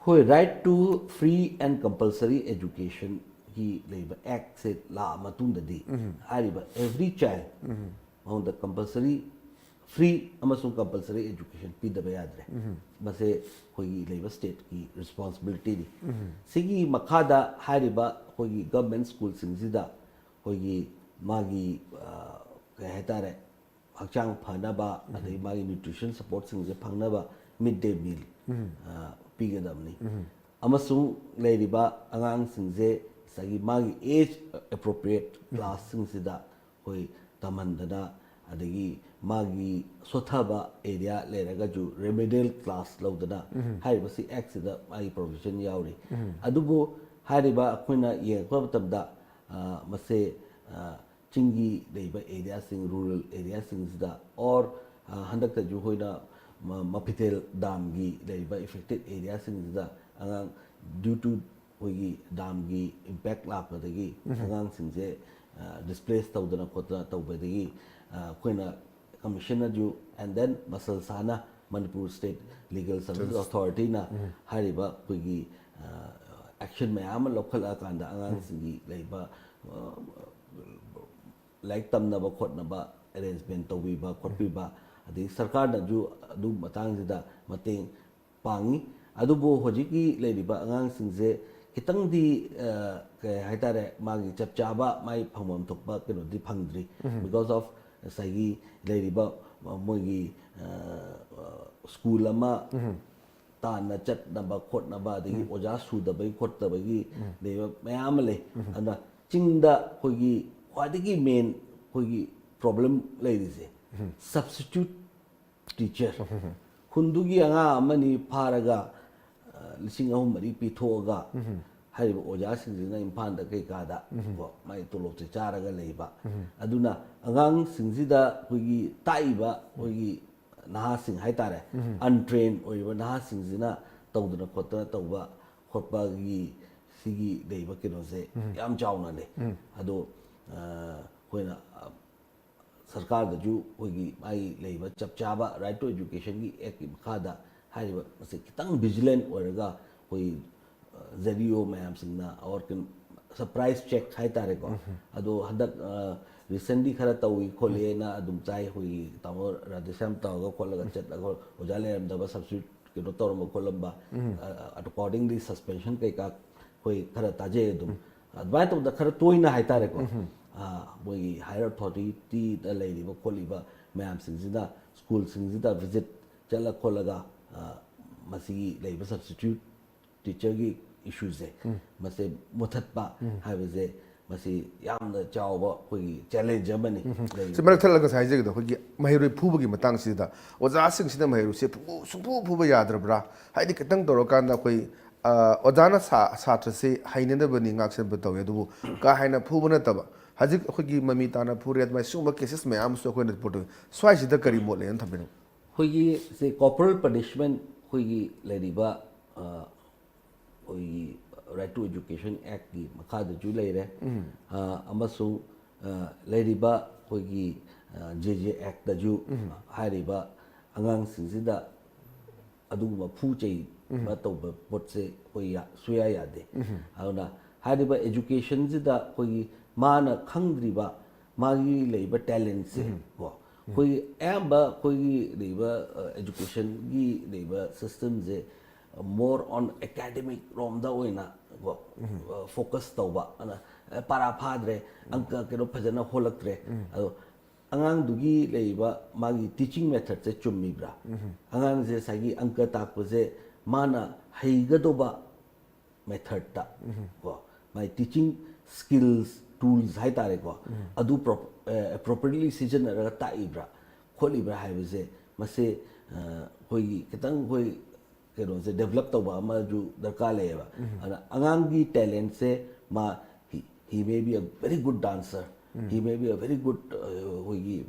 ꯍꯣꯏ, right to free and compulsory ꯑꯦꯖꯨꯀꯦꯁꯟꯒꯤ ꯂꯩꯕ ꯑꯦꯛꯁꯦ ꯂꯥꯛꯑ ꯃꯇꯨꯡꯗꯗꯤ ꯍꯥꯏꯔꯤꯕ ꯑꯦꯚ꯭ꯔꯤ ꯆꯥꯏꯜ ꯃꯉꯣꯟꯗ ꯀꯝꯄꯜꯁꯔꯤ free ꯑꯃꯁꯨꯡ compulsory education ꯄꯤꯗꯕ ꯌꯥꯗ꯭ꯔꯦ꯫ ꯃꯁꯦ ꯑꯩꯈꯣꯏꯒꯤ ꯂꯩꯕ stateꯀꯤ responsibilityꯅꯤ꯫ ꯁꯤꯒꯤ ꯃꯈꯥꯗ ꯍꯥꯏꯔꯤꯕ ꯑꯩꯈꯣꯏꯒꯤ government schoolꯁꯤꯡꯁꯤꯗ ꯑꯩꯈꯣꯏꯒꯤ ꯃꯥꯒꯤ ꯑ, ꯀꯩ ꯍꯥꯏꯇꯥꯔꯦ, ꯍꯛꯆꯥꯡ ꯐꯅꯕ, ꯑꯗꯩ ꯃꯥꯒꯤ nutrition supportꯁꯤꯡꯁꯦ ꯐꯪꯅꯕ mid day meal ꯑ, ꯄꯤꯒꯗꯕꯅꯤ꯫ ꯑꯃꯁꯨꯡ ꯂꯩꯔꯤꯕ ꯑꯉꯥꯡꯁꯤꯡꯁꯦ ꯉꯁꯥꯏꯒꯤ ꯃꯥꯒꯤ age appropriate classꯁꯤꯡꯁꯤꯗ ꯑꯩꯈꯣꯏ ꯇꯝꯍꯟꯗꯅ, ꯑꯗꯒꯤ ꯃꯥꯒꯤ ꯁꯣꯠꯊꯕ area ꯂꯩꯔꯒꯁꯨ remedial class ꯂꯧꯗꯅ, ꯍꯥꯏꯔꯤꯕꯁꯤ actꯁꯤꯗ ꯃꯥꯒꯤ provision ꯌꯥꯎꯔꯤ꯫ ꯑꯗꯨꯕꯨ ꯍꯥꯏꯔꯤꯕ ꯑꯩꯈꯣꯏꯅ ꯌꯦꯡꯉꯛꯄ ꯃꯇꯝꯗ ꯑ, ꯃꯁꯦ ꯑ, ꯆꯤꯡꯒꯤ ꯂꯩꯕ areaꯁꯤꯡ, rural areaꯁꯤꯡꯁꯤꯗ, or ꯑ, ꯍꯟꯗꯛꯇꯁꯨ ꯑꯩꯈꯣꯏꯅ ꯃ- ꯃꯐꯤꯇꯦꯜ damꯒꯤ ꯂꯩꯔꯤꯕ affected areaꯁꯤꯡꯁꯤꯗ ꯑꯉꯥꯡ due to ꯑꯩꯈꯣꯏꯒꯤ damꯒꯤ impact ꯂꯥꯛꯄꯗꯒꯤ ꯑꯉꯥꯡꯁꯤꯡꯁꯦ ꯑ, displace ꯇꯧꯗꯅ ꯈꯣꯠꯇꯅ ꯇꯧꯕꯗꯒꯤ ꯑ, ꯑꯩꯈꯣꯏꯅ commissionꯅꯁꯨ and then ꯃꯁꯜꯁꯥꯅ Manipur State Legal Services Authorityꯅ ꯍꯥꯏꯔꯤꯕ ꯑꯩꯈꯣꯏꯒꯤ ꯑ, action ꯃꯌꯥꯝ ꯑꯃ ꯂꯧꯈꯠꯂꯛꯑꯀꯥꯟꯗ ꯑꯉꯥꯡꯁꯤꯡꯒꯤ ꯂꯩꯕ ꯑ, ꯂꯥꯏꯔꯤꯛ ꯇꯝꯅꯕ ꯈꯣꯠꯅꯕ arrangement ꯇꯧꯕꯤꯕ ꯈꯣꯠꯄꯤꯕ, ꯑꯗꯒꯤ ꯁꯔꯀꯥꯔꯅꯁꯨ ꯑꯗꯨ ꯃꯇꯥꯡꯁꯤꯗ ꯃꯇꯦꯡ ꯄꯥꯡꯉꯤ꯫ ꯑꯗꯨꯕꯨ ꯍꯧꯖꯤꯛꯀꯤ ꯂꯩꯔꯤꯕ ꯑꯉꯥꯡꯁꯤꯡꯁꯦ ꯈꯤꯇꯪꯗꯤ ꯑ, ꯀꯩ ꯍꯥꯏꯇꯥꯔꯦ, ꯃꯥꯒꯤ ꯆꯞ ꯆꯥꯕ ꯃꯥꯒꯤ ꯐꯪꯐꯝ ꯊꯣꯛꯄ ꯀꯩꯅꯣꯗꯤ ꯐꯪꯗ꯭ꯔꯤ, because of ꯉꯁꯥꯏꯒꯤ ꯂꯩꯔꯤꯕ ꯑ, ꯃꯣꯏꯒꯤ ꯑ, ꯑ, school ꯑꯃ ꯇꯥꯟꯅ ꯆꯠꯅꯕ ꯈꯣꯠꯅꯕ, ꯑꯗꯒꯤ ꯑꯣꯖꯥ ꯁꯨꯗꯕꯒꯤ ꯈꯣꯠꯇꯕꯒꯤ ꯂꯩꯕ ꯃꯌꯥꯝ ꯑꯃ ꯂꯩ꯫ ꯑꯗꯨꯅ ꯆꯤꯡꯗ ꯑꯩꯈꯣꯏꯒꯤ ꯈ꯭ꯋꯥꯏꯗꯒꯤ main ꯑꯩꯈꯣꯏꯒꯤ problem ꯂꯩꯔꯤꯁꯦ substitute teacher꯫ ꯈꯨꯟꯗꯨꯒꯤ ꯑꯉꯥꯡ ꯑꯃꯅꯤ ꯐꯥꯔꯒ ꯑ, ꯂꯤꯁꯤꯡ ꯑꯍꯨꯝ ꯃꯔꯤ ꯄꯤꯊꯣꯛꯑꯒ ꯍꯥꯏꯔꯤꯕ ꯑꯣꯖꯥꯁꯤꯡꯁꯤꯅ ꯏꯝꯐꯥꯜꯗ ꯀꯩꯀꯥꯗ ꯀꯣ, ꯃꯥꯒꯤ ꯇꯣꯂꯣꯞꯁꯦ ꯆꯥꯔꯒ ꯂꯩꯕ꯫ ꯑꯗꯨꯅ ꯑꯉꯥꯡꯁꯤꯡꯁꯤꯗ ꯑꯩꯈꯣꯏꯒꯤ ꯇꯥꯛꯏꯕ ꯑꯩꯈꯣꯏꯒꯤ ꯅꯍꯥꯁꯤꯡ ꯍꯥꯏꯇꯥꯔꯦ, untrained ꯑꯣꯏꯔꯤꯕ ꯅꯍꯥꯁꯤꯡꯁꯤꯅ ꯇꯧꯗꯅ ꯈꯣꯠꯇꯅ ꯇꯧꯕ ꯈꯣꯠꯄꯒꯤ ꯁꯤꯒꯤ ꯂꯩꯕ ꯀꯩꯅꯣꯁꯦ ꯌꯥꯝ ꯆꯥꯎꯅ ꯂꯩ꯫ ꯑꯗꯣ ꯑ, ꯑꯩꯈꯣꯏꯅ ꯑ, ꯁꯔꯀꯥꯔꯗꯁꯨ ꯑꯩꯈꯣꯏꯒꯤ ꯃꯥꯒꯤ ꯂꯩꯕ ꯆꯞ ꯆꯥꯕ Right to Educationꯒꯤ actꯀꯤ ꯃꯈꯥꯗ ꯍꯥꯏꯔꯤꯕ ꯃꯁꯤ ꯈꯤꯇꯪ vigilant ꯑꯣꯏꯔꯒ ꯑꯩꯈꯣꯏ ꯑ, ZEO ꯃꯌꯥꯝꯁꯤꯡꯅ or ꯀꯩꯅꯣ ꯁꯔꯄ꯭ꯔꯥꯏꯁ ꯆꯦꯛ ꯍꯥꯏꯇꯥꯔꯦꯀꯣ꯫ ꯑꯗꯣ ꯍꯟꯗꯛ ꯔꯤꯁꯦꯟꯂꯤ ꯈꯔ ꯇꯧꯏ ꯈꯣꯠꯂꯤꯅ ꯑꯗꯨꯝ ꯆꯥꯏ, ꯑꯩꯈꯣꯏꯒꯤ ꯇꯥꯃꯣ ꯔꯥꯙꯦꯁ꯭ꯌꯥꯝ ꯇꯧꯔꯒ ꯈꯣꯠꯂꯒ ꯆꯠꯂꯒ ꯑꯣꯖꯥ ꯂꯩꯔꯝꯗꯕ ꯁꯕꯁꯇꯤꯇ꯭ꯌꯨꯠ ꯀꯩꯅꯣ ꯇꯧꯔꯝꯕ ꯈꯣꯠꯂꯝꯕ, ꯑꯀꯣꯔꯗꯤꯡꯂꯤ ꯁꯁꯄꯦꯟꯁꯟ ꯀꯩꯀꯥ ꯑꯩꯈꯣꯏ ꯈꯔ ꯇꯥꯖꯩ ꯑꯗꯨꯝ꯫ ꯑꯗꯨꯃꯥꯏꯅ ꯇꯧꯗꯅ ꯈꯔ ꯇꯣꯏꯅ ꯍꯥꯏꯇꯥꯔꯦꯀꯣ, ꯃꯣꯏꯒꯤ ꯍꯥꯌꯔ ꯑꯣꯊꯣꯔꯤꯇꯤꯗ ꯂꯩꯔꯤꯕ ꯈꯣꯠꯂꯤꯕ ꯃꯌꯥꯝꯁꯤꯡꯁꯤꯅ ꯁ꯭ꯀꯨꯜꯁꯤꯡꯁꯤꯗ ꯚꯤꯖꯤꯠ ꯆꯠꯂ ꯈꯣꯠꯂꯒ ꯃꯁꯤꯒꯤ ꯂꯩꯔꯤꯕ ꯁꯕꯁꯇꯤꯇ꯭ꯌꯨꯠ ꯇꯤꯆꯔꯒꯤ ꯏꯁꯨꯁꯦ ꯃꯁꯦ ꯃꯨꯊꯠꯄ ꯍꯥꯏꯕꯁꯦ ꯃꯁꯤ ꯌꯥꯝꯅ ꯆꯥꯎꯕ ꯑꯩꯈꯣꯏꯒꯤ ꯆꯦꯂꯦꯟꯖ ꯑꯃꯅꯤ꯫ ꯁꯤ ꯃꯔꯛ ꯊꯠꯂꯒ ꯉꯁꯥꯏ ꯍꯥꯏꯖꯒꯦꯗꯣ, ꯑꯩꯈꯣꯏꯒꯤ ꯃꯍꯩꯔꯣꯏ ꯐꯨꯕꯒꯤ ꯃꯇꯥꯡꯁꯤꯗ ꯑꯣꯖꯥꯁꯤꯡꯁꯤꯅ ꯃꯍꯩꯔꯣꯏꯁꯦ ꯐꯨ-, ꯁꯨꯡꯐꯨ ꯐꯨꯕ ꯌꯥꯗ꯭ꯔꯕ꯭ꯔꯥ? ꯍꯥꯏꯗꯤ ꯈꯤꯇꯪ ꯇꯧꯔꯀꯥꯟꯗ ꯑꯩꯈꯣꯏ, ꯑ, ꯑꯣꯖꯥꯅ ꯁꯥ-, ꯁꯥꯇ꯭ꯔꯁꯤ ꯍꯩꯅꯅꯕꯅꯤ ꯉꯥꯛꯁꯦꯟꯕ ꯇꯧꯋꯤ, ꯑꯗꯨꯕꯨ ꯀꯥ ꯍꯦꯟꯅ ꯐꯨꯕ ꯅꯠꯇꯕ ꯍꯧꯖꯤꯛ ꯑꯩꯈꯣꯏꯒꯤ ꯃꯃꯤ ꯇꯥꯅ ꯐꯨꯔꯦ, ꯑꯗꯨꯃꯥꯏꯅ ꯁꯤꯒꯨꯝꯕ ꯀꯦꯁꯦꯁ ꯃꯌꯥꯝ ꯑꯃꯁꯨ ꯑꯩꯈꯣꯏꯅ ꯔꯤꯄꯣꯔꯠ ꯇꯧꯋꯤ꯫ ꯁ꯭ꯋꯥꯏꯁꯤꯗ ꯀꯔꯤ ꯃꯣꯠ ꯂꯩꯅ ꯊꯝꯕꯤꯅꯤꯡꯕ? ꯑꯩꯈꯣꯏꯒꯤ ꯁꯤ ꯀꯣꯔꯄꯣꯔꯦꯜ ꯄꯅꯤꯁꯃꯦꯟ ꯑꯩꯈꯣꯏꯒꯤ ꯂꯩꯔꯤꯕ, ꯑ, ꯑꯩꯈꯣꯏꯒꯤ ꯔꯥꯏꯠ ꯇꯨ ꯑꯦꯖꯨꯀꯦꯁꯟ ꯑꯦꯛꯀꯤ ꯃꯈꯥꯗꯁꯨ ꯂꯩꯔꯦ꯫ ꯑ, ꯑꯃꯁꯨꯡ, ꯑ, ꯂꯩꯔꯤꯕ ꯑꯩꯈꯣꯏꯒꯤ, ꯑ, ꯖꯦ ꯖꯦ ꯑꯦꯛꯇꯁꯨ ꯍꯥꯏꯔꯤꯕ ꯑꯉꯥꯡꯁꯤꯡꯁꯤꯗ ꯑꯗꯨꯒꯨꯝꯕ ꯐꯨ ꯆꯩꯕ ꯇꯧꯕ ꯄꯣꯠꯁꯦ ꯑꯩꯈꯣꯏ ꯌꯥ-, ꯁꯨꯌꯥ ꯌꯥꯗꯦ꯫ ꯑꯗꯨꯅ ꯍꯥꯏꯔꯤꯕ ꯑꯦꯖꯨꯀꯦꯁꯟꯁꯤꯗ ꯑꯩꯈꯣꯏꯒꯤ ꯃꯥꯅ ꯈꯪꯗ꯭ꯔꯤꯕ ꯃꯥꯒꯤ ꯂꯩꯕ ꯇꯦꯂꯦꯟꯁꯦ ꯀꯣ, ꯑꯩꯈꯣꯏꯒꯤ ꯑꯌꯥꯝꯕ ꯑꯩꯈꯣꯏꯒꯤ ꯂꯩꯕ, ꯑ, ꯑꯦꯖꯨꯀꯦꯁꯟꯒꯤ ꯂꯩꯕ ꯁꯤꯁꯇꯦꯝꯁꯦ more on academic ꯔꯣꯝꯗ ꯑꯣꯏꯅ ꯀꯣ, ꯑ, ꯐꯣꯀꯁ ꯇꯧꯕ꯫ ꯑꯗꯨꯅ, ꯑ, ꯄꯔꯥ ꯐꯥꯗ꯭ꯔꯦ, ꯑꯪꯀ ꯀꯩꯅꯣ ꯐꯖꯅ ꯍꯣꯜꯂꯛꯇ꯭ꯔꯦ꯫ ꯑꯗꯣ ꯑꯉꯥꯡꯗꯨꯒꯤ ꯂꯩꯔꯤꯕ ꯃꯥꯒꯤ ꯇꯤꯆꯤꯡ ꯃꯦꯊꯠꯁꯦ ꯆꯨꯝꯃꯤꯕ꯭ꯔꯥ? ꯑꯉꯥꯡꯁꯦ ꯉꯁꯥꯏꯒꯤ ꯑꯪꯀ ꯇꯥꯛꯄꯁꯦ ꯃꯥꯅ ꯍꯩꯒꯗꯧꯕ ꯃꯦꯊꯠꯇ ꯀꯣ, ꯃꯥꯒꯤ ꯇꯤꯆꯤꯡ ꯁ꯭ꯀꯤꯜꯁ, ꯇꯨꯜꯁ ꯍꯥꯏꯇꯥꯔꯦꯀꯣ, ꯑꯗꯨ ꯑꯦꯄ꯭ꯔꯣꯄ꯭ꯔꯤꯌꯦꯠꯂꯤ ꯁꯤꯖꯤꯟꯅꯔꯒ ꯇꯥꯛꯏꯕ꯭ꯔꯥ ꯈꯣꯠꯂꯤꯕ꯭ꯔꯥ ꯍꯥꯏꯕꯁꯦ, ꯃꯁꯦ, ꯑ, ꯑꯩꯈꯣꯏꯒꯤ ꯈꯤꯇꯪ ꯑꯩꯈꯣꯏ ꯀꯩꯅꯣꯁꯦ ꯗꯦꯕꯂꯞ ꯇꯧꯕ ꯑꯃꯁꯨ ꯗꯔꯀꯥꯔ ꯂꯩꯌꯦꯕ꯫ ꯑꯗꯨꯅ ꯑꯉꯥꯡꯒꯤ ꯇꯦꯂꯦꯟꯁꯦ ꯃꯥ, he, he may be a very good dancer, he may be a very good, ꯑ, ꯑꯩꯈꯣꯏꯒꯤ,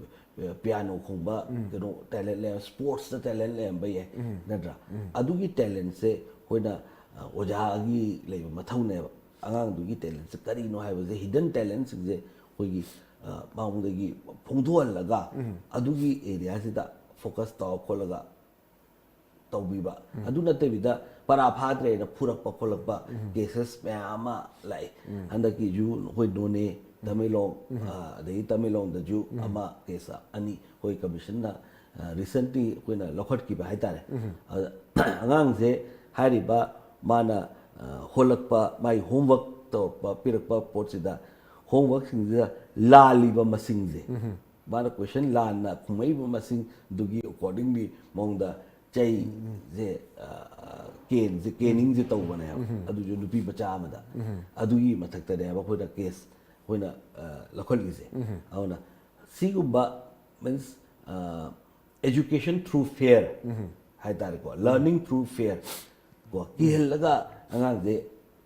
ꯑ, ꯄꯤꯌꯥꯅꯣ ꯈꯣꯡꯕ ꯀꯩꯅꯣ ꯇꯦꯂꯦꯟ ꯂꯩ, ꯁ꯭ꯄꯣꯔꯠꯁꯇ ꯇꯦꯂꯦꯟ ꯂꯩꯔꯝꯕ ꯌꯥꯏ, ꯅꯠꯇ꯭ꯔꯥ? ꯑꯗꯨꯒꯤ ꯇꯦꯂꯦꯟꯁꯦ ꯑꯩꯈꯣꯏꯅ, ꯑ, ꯑꯣꯖꯥꯒꯤ ꯂꯩꯕ ꯃꯊꯧꯅꯦꯕ꯫ ꯑꯉꯥꯡꯗꯨꯒꯤ ꯇꯦꯂꯦꯟꯁꯦ ꯀꯔꯤꯅꯣ ꯍꯥꯏꯕꯁꯦ, ꯍꯤꯗꯟ ꯇꯦꯂꯦꯟꯁꯤꯡꯁꯦ ꯑꯩꯈꯣꯏꯒꯤ, ꯑ, ꯃꯉꯣꯟꯗꯒꯤ ꯐꯣꯡꯗꯣꯛꯍꯜꯂꯒ ꯑꯗꯨꯒꯤ ꯑꯦꯔꯤꯌꯥꯁꯤꯗ ꯐꯣꯀꯁ ꯇꯧꯔ ꯈꯣꯠꯂꯒ ꯇꯧꯕꯤꯕ꯫ ꯑꯗꯨ ꯅꯠꯇꯕꯤꯗ ꯄꯔꯥ ꯐꯥꯗ꯭ꯔꯦꯅ ꯐꯨꯔꯛꯄ ꯈꯣꯠꯂꯛꯄ ꯀꯦꯁꯦꯁ ꯃꯌꯥꯝ ꯑꯃ ꯂꯥꯛꯏ꯫ ꯍꯟꯗꯛꯀꯤꯁꯨ ꯑꯩꯈꯣꯏ ꯅꯣꯅꯦ, ꯇꯃꯦꯡꯂꯣꯡ, ꯑ, ꯑꯗꯒꯤ ꯇꯃꯦꯡꯂꯣꯡꯗꯁꯨ ꯑꯃ ꯀꯦꯁ ꯑꯅꯤ ꯑꯩꯈꯣꯏ ꯀꯃꯤꯁꯟꯅ, ꯑ, ꯔꯤꯁꯦꯟꯠꯂꯤ ꯑꯩꯈꯣꯏꯅ ꯂꯧꯈꯠꯈꯤꯕ ꯍꯥꯏꯇꯥꯔꯦ꯫ ꯑꯗ ꯑꯉꯥꯡꯁꯦ ꯍꯥꯏꯔꯤꯕ ꯃꯥꯅ, ꯑ, ꯍꯣꯜꯂꯛꯄ, ꯃꯥꯒꯤ ꯍꯣꯝꯋꯔꯛ ꯇꯧꯔꯛꯄ, ꯄꯤꯔꯛꯄ ꯄꯣꯠꯁꯤꯗ, ꯍꯣꯝꯋꯔꯛꯁꯤꯡꯁꯤꯗ ꯂꯥꯜꯂꯤꯕ ꯃꯁꯤꯡꯁꯦ, ꯃꯥꯅ ꯀꯣꯏꯁꯟ ꯂꯥꯟꯅ ꯈꯨꯝꯃꯛꯏꯕ ꯃꯁꯤꯡꯗꯨꯒꯤ ꯑꯦꯀꯣꯔꯗꯤꯡꯂꯤ ꯃꯑꯣꯡꯗ ꯆꯩꯁꯦ, ꯑ, ꯀꯦꯟꯁꯦ, ꯀꯦꯅꯤꯡꯁꯦ ꯇꯧꯕꯅꯦꯕ꯫ ꯑꯗꯨꯁꯨ ꯅꯨꯄꯤ ꯃꯆꯥ ꯑꯃꯗ꯫ ꯑꯗꯨꯒꯤ ꯃꯊꯛꯇꯅꯦꯕ ꯑꯩꯈꯣꯏꯅ ꯀꯦꯁ ꯑꯩꯈꯣꯏꯅ, ꯑ, ꯂꯧꯈꯠꯂꯤꯁꯦ꯫ ꯑꯗꯨꯅ ꯁꯤꯒꯨꯝꯕ, ꯃꯤꯟꯁ, education through fear ꯍꯥꯏꯇꯥꯔꯦꯀꯣ, learning through fear ꯀꯣ, ꯀꯤꯍꯜꯂꯒ ꯑꯉꯥꯡꯁꯦ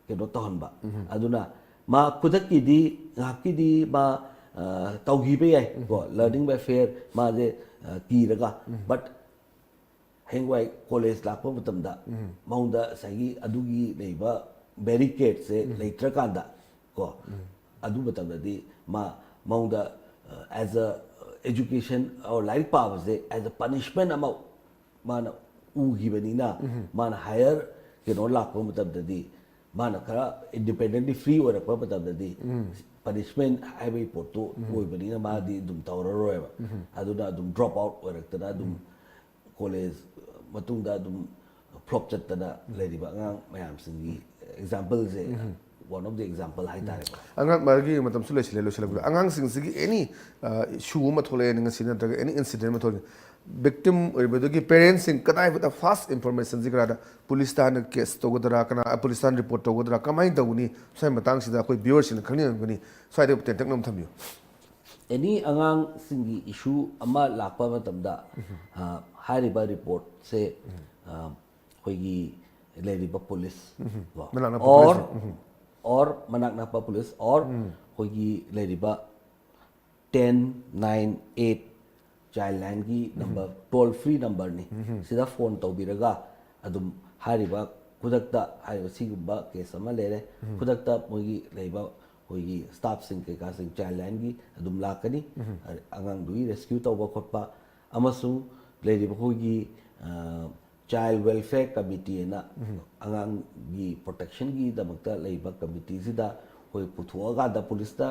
ꯀꯩꯅꯣ ꯇꯧꯍꯟꯕ꯫ ꯑꯗꯨꯅ ꯃꯥ ꯈꯨꯗꯛꯀꯤꯗꯤ, ꯉꯥꯏꯍꯥꯛꯀꯤꯗꯤ ꯃꯥ, ꯑ, ꯇꯧꯈꯤꯕ ꯌꯥꯏ ꯀꯣ, learning by fear, ꯃꯥꯁꯦ, ꯑ, ꯀꯤꯔꯒ꯫ But ꯍꯌꯦꯡꯋꯥꯏ ꯀꯣꯂꯦꯖ ꯂꯥꯛꯄ ꯃꯇꯝꯗ ꯃꯉꯣꯟꯗ ꯉꯁꯥꯏꯒꯤ ꯑꯗꯨꯒꯤ ꯂꯩꯕ ꯕꯦꯔꯤꯀꯦꯠꯁꯦ ꯂꯩꯇ꯭ꯔꯀꯥꯟꯗ ꯀꯣ, ꯑꯗꯨ ꯃꯇꯝꯗꯗꯤ ꯃꯥ, ꯃꯉꯣꯟꯗ, ꯑ, as a education, or ꯂꯥꯏꯔꯤꯛ ꯄꯥꯕꯁꯦ as a punishment ꯑꯃ ꯃꯥꯅ ꯎꯈꯤꯕꯅꯤꯅ, ꯃꯥꯅ ꯍꯥꯏꯌꯔ ꯀꯩꯅꯣ ꯂꯥꯛꯄ ꯃꯇꯝꯗꯗꯤ, ꯃꯥꯅ ꯈꯔ ꯏꯟꯗꯤꯄꯦꯟꯗꯦꯟꯂꯤ ꯐ꯭ꯔꯤ ꯑꯣꯏꯔꯛꯄ ꯃꯇꯝꯗꯗꯤ, ꯄꯅꯤꯁꯃꯦꯟ ꯍꯥꯏꯕꯒꯤ ꯄꯣꯠꯇꯣ ꯑꯣꯏꯕꯅꯤꯅ ꯃꯥꯗꯤ ꯑꯗꯨꯝ ꯇꯧꯔꯔꯣꯏꯕ꯫ ꯑꯗꯨꯅ ꯑꯗꯨꯝ ꯗ꯭ꯔꯣꯞ ꯑꯥꯎꯠ ꯑꯣꯏꯔꯛꯇꯅ ꯑꯗꯨꯝ ꯀꯣꯂꯦꯖ ꯃꯇꯨꯡꯗ ꯑꯗꯨꯝ ꯐ꯭ꯂꯣꯞ ꯆꯠꯇꯅ ꯂꯩꯔꯤꯕ ꯑꯉꯥꯡ ꯃꯌꯥꯝꯁꯤꯡꯒꯤ ꯑꯦꯛꯖꯥꯝꯄꯜꯁꯦ, one of the example ꯍꯥꯏꯇꯥꯔꯦꯀꯣ꯫ ꯑꯉꯥꯡ ꯃꯔꯛꯀꯤ ꯃꯇꯝꯁꯨ ꯂꯩꯁꯤꯜꯂꯦ, ꯂꯣꯏꯁꯤꯜꯂꯛꯄꯗ ꯑꯉꯥꯡꯁꯤꯡꯁꯤꯒꯤ ꯑꯦꯅꯤ ꯏꯁꯨ ꯑꯃ ꯊꯣꯛꯂꯛꯑꯦ ꯉꯁꯤ ꯅꯠꯇ꯭ꯔꯒ ꯑꯦꯅꯤ ꯏꯟꯁꯤꯗꯦꯟ ꯑꯃ ꯊꯣꯛꯂꯛꯑꯦ, ꯚꯤꯛꯇꯤꯝ ꯑꯣꯏꯕꯗꯨꯒꯤ ꯄꯦꯔꯦꯟꯁꯁꯤꯡ ꯀꯗꯥꯏꯐꯥꯎꯗ ꯐꯥꯁ ꯏꯟꯐꯣꯔꯃꯦꯁꯟꯁꯤ ꯀꯗꯥꯏꯗ, ꯄꯨꯂꯤꯁꯇ ꯍꯥꯟꯅ ꯀꯦꯁ ꯇꯧꯒꯗ꯭ꯔꯥ, ꯀꯅꯥ ꯄꯨꯂꯤꯁꯇ ꯍꯥꯟꯅ ꯔꯤꯄꯣꯔꯠ ꯇꯧꯒꯗ꯭ꯔꯥ, ꯀꯃꯥꯏꯅ ꯇꯧꯒꯅꯤ? ꯁ꯭ꯋꯥꯏ ꯃꯇꯥꯡꯁꯤꯗ ꯑꯩꯈꯣꯏ ꯚ꯭ꯌꯨꯋꯔꯁꯤꯡꯅ ꯈꯪꯅꯤꯡꯉꯝꯒꯅꯤ, ꯁ꯭ꯋꯥꯏꯗ ꯇꯦꯟꯇꯛꯅ ꯑꯃ ꯊꯝꯕꯤꯌꯨ꯫ ꯑꯦꯅꯤ ꯑꯉꯥꯡꯁꯤꯡꯒꯤ ꯏꯁꯨ ꯑꯃ ꯂꯥꯛꯄ ꯃꯇꯝꯗ, ꯑ, ꯍꯥꯏꯔꯤꯕ ꯔꯤꯄꯣꯔꯠꯁꯦ, ꯑ, ꯑꯩꯈꯣꯏꯒꯤ ꯂꯩꯔꯤꯕ ꯄꯨꯂꯤꯁ ꯀꯣ, ꯃꯅꯥꯛ ꯅꯛꯄ ꯑꯣꯔ, ꯄꯨꯂꯤꯁ꯫ ꯑꯣꯔ ꯃꯅꯥꯛ ꯅꯛꯄ ꯄꯨꯂꯤꯁ, ꯑꯣꯔ ꯑꯩꯈꯣꯏꯒꯤ ꯂꯩꯔꯤꯕ ten nine eight ꯆꯥꯏꯜ ꯂꯥꯏꯟꯒꯤ ꯅꯝꯕꯔ, ꯇꯣꯜ ꯐ꯭ꯔꯤ ꯅꯝꯕꯔꯅꯤ꯫ ꯁꯤꯗ ꯐꯣꯟ ꯇꯧꯕꯤꯔꯒ ꯑꯗꯨꯝ ꯍꯥꯏꯔꯤꯕ, ꯈꯨꯗꯛꯇ ꯍꯥꯏꯔꯤꯕ ꯁꯤꯒꯨꯝꯕ ꯀꯦꯁ ꯑꯃ ꯂꯩꯔꯦ, ꯈꯨꯗꯛꯇ ꯃꯣꯏꯒꯤ ꯂꯩꯕ ꯑꯩꯈꯣꯏꯒꯤ ꯁ꯭ꯇꯥꯐꯁꯤꯡ ꯀꯩꯀꯥꯁꯤꯡ ꯆꯥꯏꯜ ꯂꯥꯏꯟꯒꯤ ꯑꯗꯨꯝ ꯂꯥꯛꯀꯅꯤ꯫ ꯑꯉꯥꯡꯗꯨꯒꯤ ꯔꯦꯁꯀ꯭ꯌꯨ ꯇꯧꯕ ꯈꯣꯠꯄ ꯑꯃꯁꯨꯡ ꯂꯩꯔꯤꯕ ꯑꯩꯈꯣꯏꯒꯤ, ꯑ, Child Welfare Committee ꯍꯥꯏꯅ ꯑꯉꯥꯡꯒꯤ ꯄ꯭ꯔꯣꯇꯦꯛꯁꯟꯒꯤꯗꯃꯛꯇ ꯂꯩꯕ ꯀꯃꯤꯇꯤꯁꯤꯗ ꯑꯩꯈꯣꯏ ꯄꯨꯊꯣꯛꯑꯀꯥꯟꯗ ꯄꯨꯂꯤꯁꯇ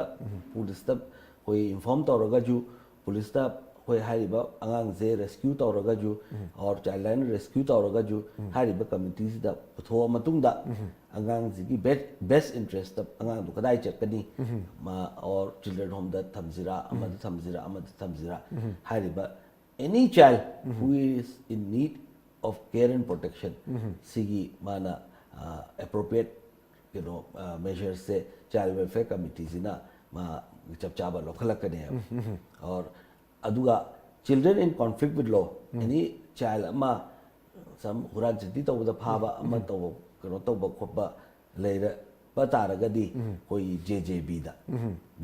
ꯄꯨꯂꯤꯁꯇ ꯑꯩꯈꯣꯏ ꯏꯟꯐꯣꯔꯝ ꯇꯧꯔꯒꯁꯨ, ꯄꯨꯂꯤꯁꯇ ꯑꯩꯈꯣꯏ ꯍꯥꯏꯔꯤꯕ ꯑꯉꯥꯡꯁꯦ ꯔꯦꯁꯀ꯭ꯌꯨ ꯇꯧꯔꯒꯁꯨ ꯑꯣꯔ ꯆꯥꯏꯜ ꯂꯥꯏꯟ ꯔꯦꯁꯀ꯭ꯌꯨ ꯇꯧꯔꯒꯁꯨ ꯍꯥꯏꯔꯤꯕ ꯀꯃꯤꯇꯤꯁꯤꯗ ꯄꯨꯊꯣꯛꯑ ꯃꯇꯨꯡꯗ ꯑꯉꯥꯡꯁꯤꯒꯤ ꯕꯦꯁ ꯏꯟꯇꯔꯦꯁꯇ ꯑꯉꯥꯡꯗꯣ ꯀꯗꯥꯏ ꯆꯠꯀꯅꯤ, ꯑꯣꯔ ꯆꯤꯜꯗ꯭ꯔꯦꯟ ꯍꯣꯝꯗ ꯊꯝꯁꯤꯔꯥ, ꯑꯃꯗ ꯊꯝꯁꯤꯔꯥ, ꯑꯃꯗ ꯊꯝꯁꯤꯔꯥ ꯍꯥꯏꯔꯤꯕ any child who is in need of care and protection ꯁꯤꯒꯤ ꯃꯥꯅ ꯑꯦꯄ꯭ꯔꯣꯄ꯭ꯔꯤꯌꯦꯠ ꯀꯩꯅꯣ ꯃꯦꯖꯔꯁꯁꯦ ꯆꯥꯏꯜ ꯋꯦꯜꯐꯤꯌꯔ ꯀꯃꯤꯇꯤꯁꯤꯅ ꯃꯥ ꯆꯞ ꯆꯥꯕ ꯂꯧꯈꯠꯂꯛꯀꯅꯦꯕ꯫ ꯑꯣꯔ ꯑꯗꯨꯒ children in conflict with law, any child ꯑꯃ ꯁꯝ ꯍꯨꯔꯥꯟ ꯆꯤꯟꯊꯤ ꯇꯧꯕꯗ ꯐꯥꯕ ꯑꯃ ꯇꯧꯕ, ꯀꯩꯅꯣ ꯇꯧꯕ ꯈꯣꯠꯄ ꯂꯩꯔꯕ ꯇꯥꯔꯒꯗꯤ ꯑꯩꯈꯣꯏꯒꯤ ꯖꯦ ꯖꯦ ꯕꯤꯗ,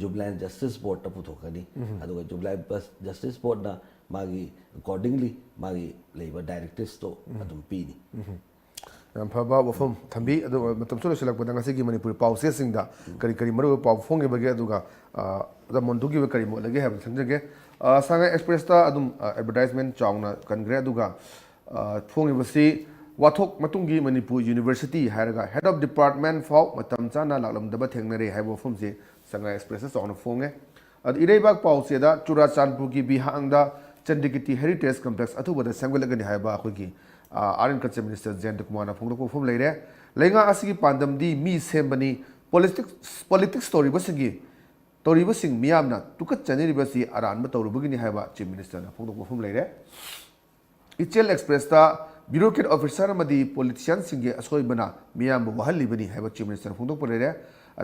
ꯖꯨꯕꯤꯅꯥꯏꯜ ꯖꯁꯇꯤꯁ ꯕꯣꯔꯗꯇ ꯄꯨꯊꯣꯛꯀꯅꯤ꯫ ꯑꯗꯨꯒ ꯖꯨꯕꯤꯅꯥꯏꯜ ꯖꯁꯇꯤꯁ ꯕꯣꯔꯗꯅ ꯃꯥꯒꯤ ꯑꯦꯀꯣꯔꯗꯤꯡꯂꯤ ꯃꯥꯒꯤ ꯂꯩꯕ ꯗꯥꯏꯔꯦꯛꯇꯤꯞꯁꯇꯣ ꯑꯗꯨꯝ ꯄꯤꯅꯤ꯫ ꯌꯥꯝ ꯐꯕ ꯋꯥꯐꯝ ꯊꯝꯕꯤ꯫ ꯑꯗꯨꯒ ꯃꯇꯝꯁꯨ ꯂꯣꯏꯁꯤꯜꯂꯛꯄꯗ ꯉꯁꯤꯒꯤ ꯃꯅꯤꯄꯨꯔꯤ ꯄꯥꯎꯆꯦꯁꯤꯡꯗ ꯀꯔꯤ ꯀꯔꯤ ꯃꯔꯨꯑꯣꯏꯕ ꯄꯥꯎ ꯐꯣꯡꯈꯤꯕꯒꯦ, ꯑꯗꯨꯒ ꯑꯣꯖꯥ ꯃꯣꯟꯗꯨꯒꯤ ꯑꯣꯏꯕ ꯀꯔꯤ ꯃꯣꯠ ꯂꯩꯒꯦ ꯍꯥꯏꯕꯗꯨ ꯈꯪꯖꯒꯦ꯫ ꯁꯉꯥꯏ ꯑꯦꯛꯁꯄ꯭ꯔꯦꯁꯇ ꯑꯗꯨꯝ ꯑꯦꯗꯚꯔꯇꯥꯏꯖꯃꯦꯟ ꯆꯥꯎꯅ ꯀꯟꯈ꯭ꯔꯦ꯫ ꯑꯗꯨꯒ ꯐꯣꯡꯉꯤꯕꯁꯤ ꯋꯥꯊꯣꯛ ꯃꯇꯨꯡꯒꯤ ꯃꯅꯤꯄꯨꯔ ꯌꯨꯅꯤꯚꯔꯁꯤꯇꯤ ꯍꯥꯏꯔꯒ ꯍꯦꯗ ꯑꯣꯐ ꯗꯤꯄꯥꯔꯠꯃꯦꯟ ꯐꯥꯎ ꯃꯇꯝ ꯆꯥꯅ ꯂꯥꯛꯂꯝꯗꯕ ꯊꯦꯡꯅꯔꯦ ꯍꯥꯏꯕ ꯋꯥꯐꯝꯁꯤ ꯁꯉꯥꯏ ꯑꯦꯛꯁꯄ꯭ꯔꯦꯁꯇ ꯆꯥꯎꯅ ꯐꯣꯡꯉꯦ꯫ ꯑꯗꯨ ꯏꯔꯩꯕꯥꯛ ꯄꯥꯎꯆꯦꯗ ꯆꯨꯔꯥꯆꯥꯟꯄꯨꯔꯒꯤ ꯕꯤꯍꯥꯡꯗ ꯆꯟꯗ꯭ꯔꯀꯤꯇꯤ ꯍꯦꯔꯤꯇꯦꯖ ꯀꯝꯄ꯭ꯂꯦꯛꯁ ꯑꯊꯨꯕꯗ ꯁꯦꯝꯒꯠꯂꯒꯅꯤ ꯍꯥꯏꯕ ꯑꯩꯈꯣꯏꯒꯤ ꯑꯥꯔꯠ ꯑꯦꯟ ꯀꯜꯆꯔ ꯃꯤꯅꯤꯁꯇꯔ ꯖꯌꯟꯇ ꯀꯨꯃꯥꯔꯅ ꯐꯣꯡꯗꯣꯛꯄ ꯋꯥꯐꯝ ꯂꯩꯔꯦ꯫ ꯂꯩꯉꯥꯛ ꯑꯁꯤꯒꯤ ꯄꯥꯟꯗꯝꯗꯤ ꯃꯤ ꯁꯦꯝꯕꯅꯤ, ꯄꯣꯂꯤꯇꯤꯛꯁ ꯄꯣꯂꯤꯇꯤꯛꯁ ꯇꯧꯔꯤꯕꯁꯤꯡꯒꯤ ꯇꯧꯔꯤꯕꯁꯤꯡ ꯃꯤꯌꯥꯝꯅ ꯇꯨꯀꯠꯆꯅꯔꯤꯕꯁꯤ ꯑꯔꯥꯟꯕ ꯇꯧꯔꯨꯕꯒꯤꯅꯤ ꯍꯥꯏꯕ ꯆꯤꯐ ꯃꯤꯅꯤꯁꯇꯔꯅ ꯐꯣꯡꯗꯣꯛꯄ ꯋꯥꯐꯝ ꯂꯩꯔꯦ꯫ ꯏꯆꯦꯜ ꯑꯦꯛꯁꯄ꯭ꯔꯦꯁꯇ ꯕ꯭ꯌꯨꯔꯣꯀ꯭ꯔꯦꯠ ꯑꯣꯐꯤꯁꯥꯔ ꯑꯃꯗꯤ ꯄꯣꯂꯤꯇꯤꯁꯤꯌꯥꯟꯁꯤꯡꯒꯤ ꯑꯁꯣꯏꯕꯅ ꯃꯤꯌꯥꯝꯕꯨ ꯋꯥꯍꯜꯂꯤꯕꯅꯤ ꯍꯥꯏꯕ ꯆꯤꯐ ꯃꯤꯅꯤꯁꯇꯔꯅ ꯐꯣꯡꯗꯣꯛꯄ ꯂꯩꯔꯦ꯫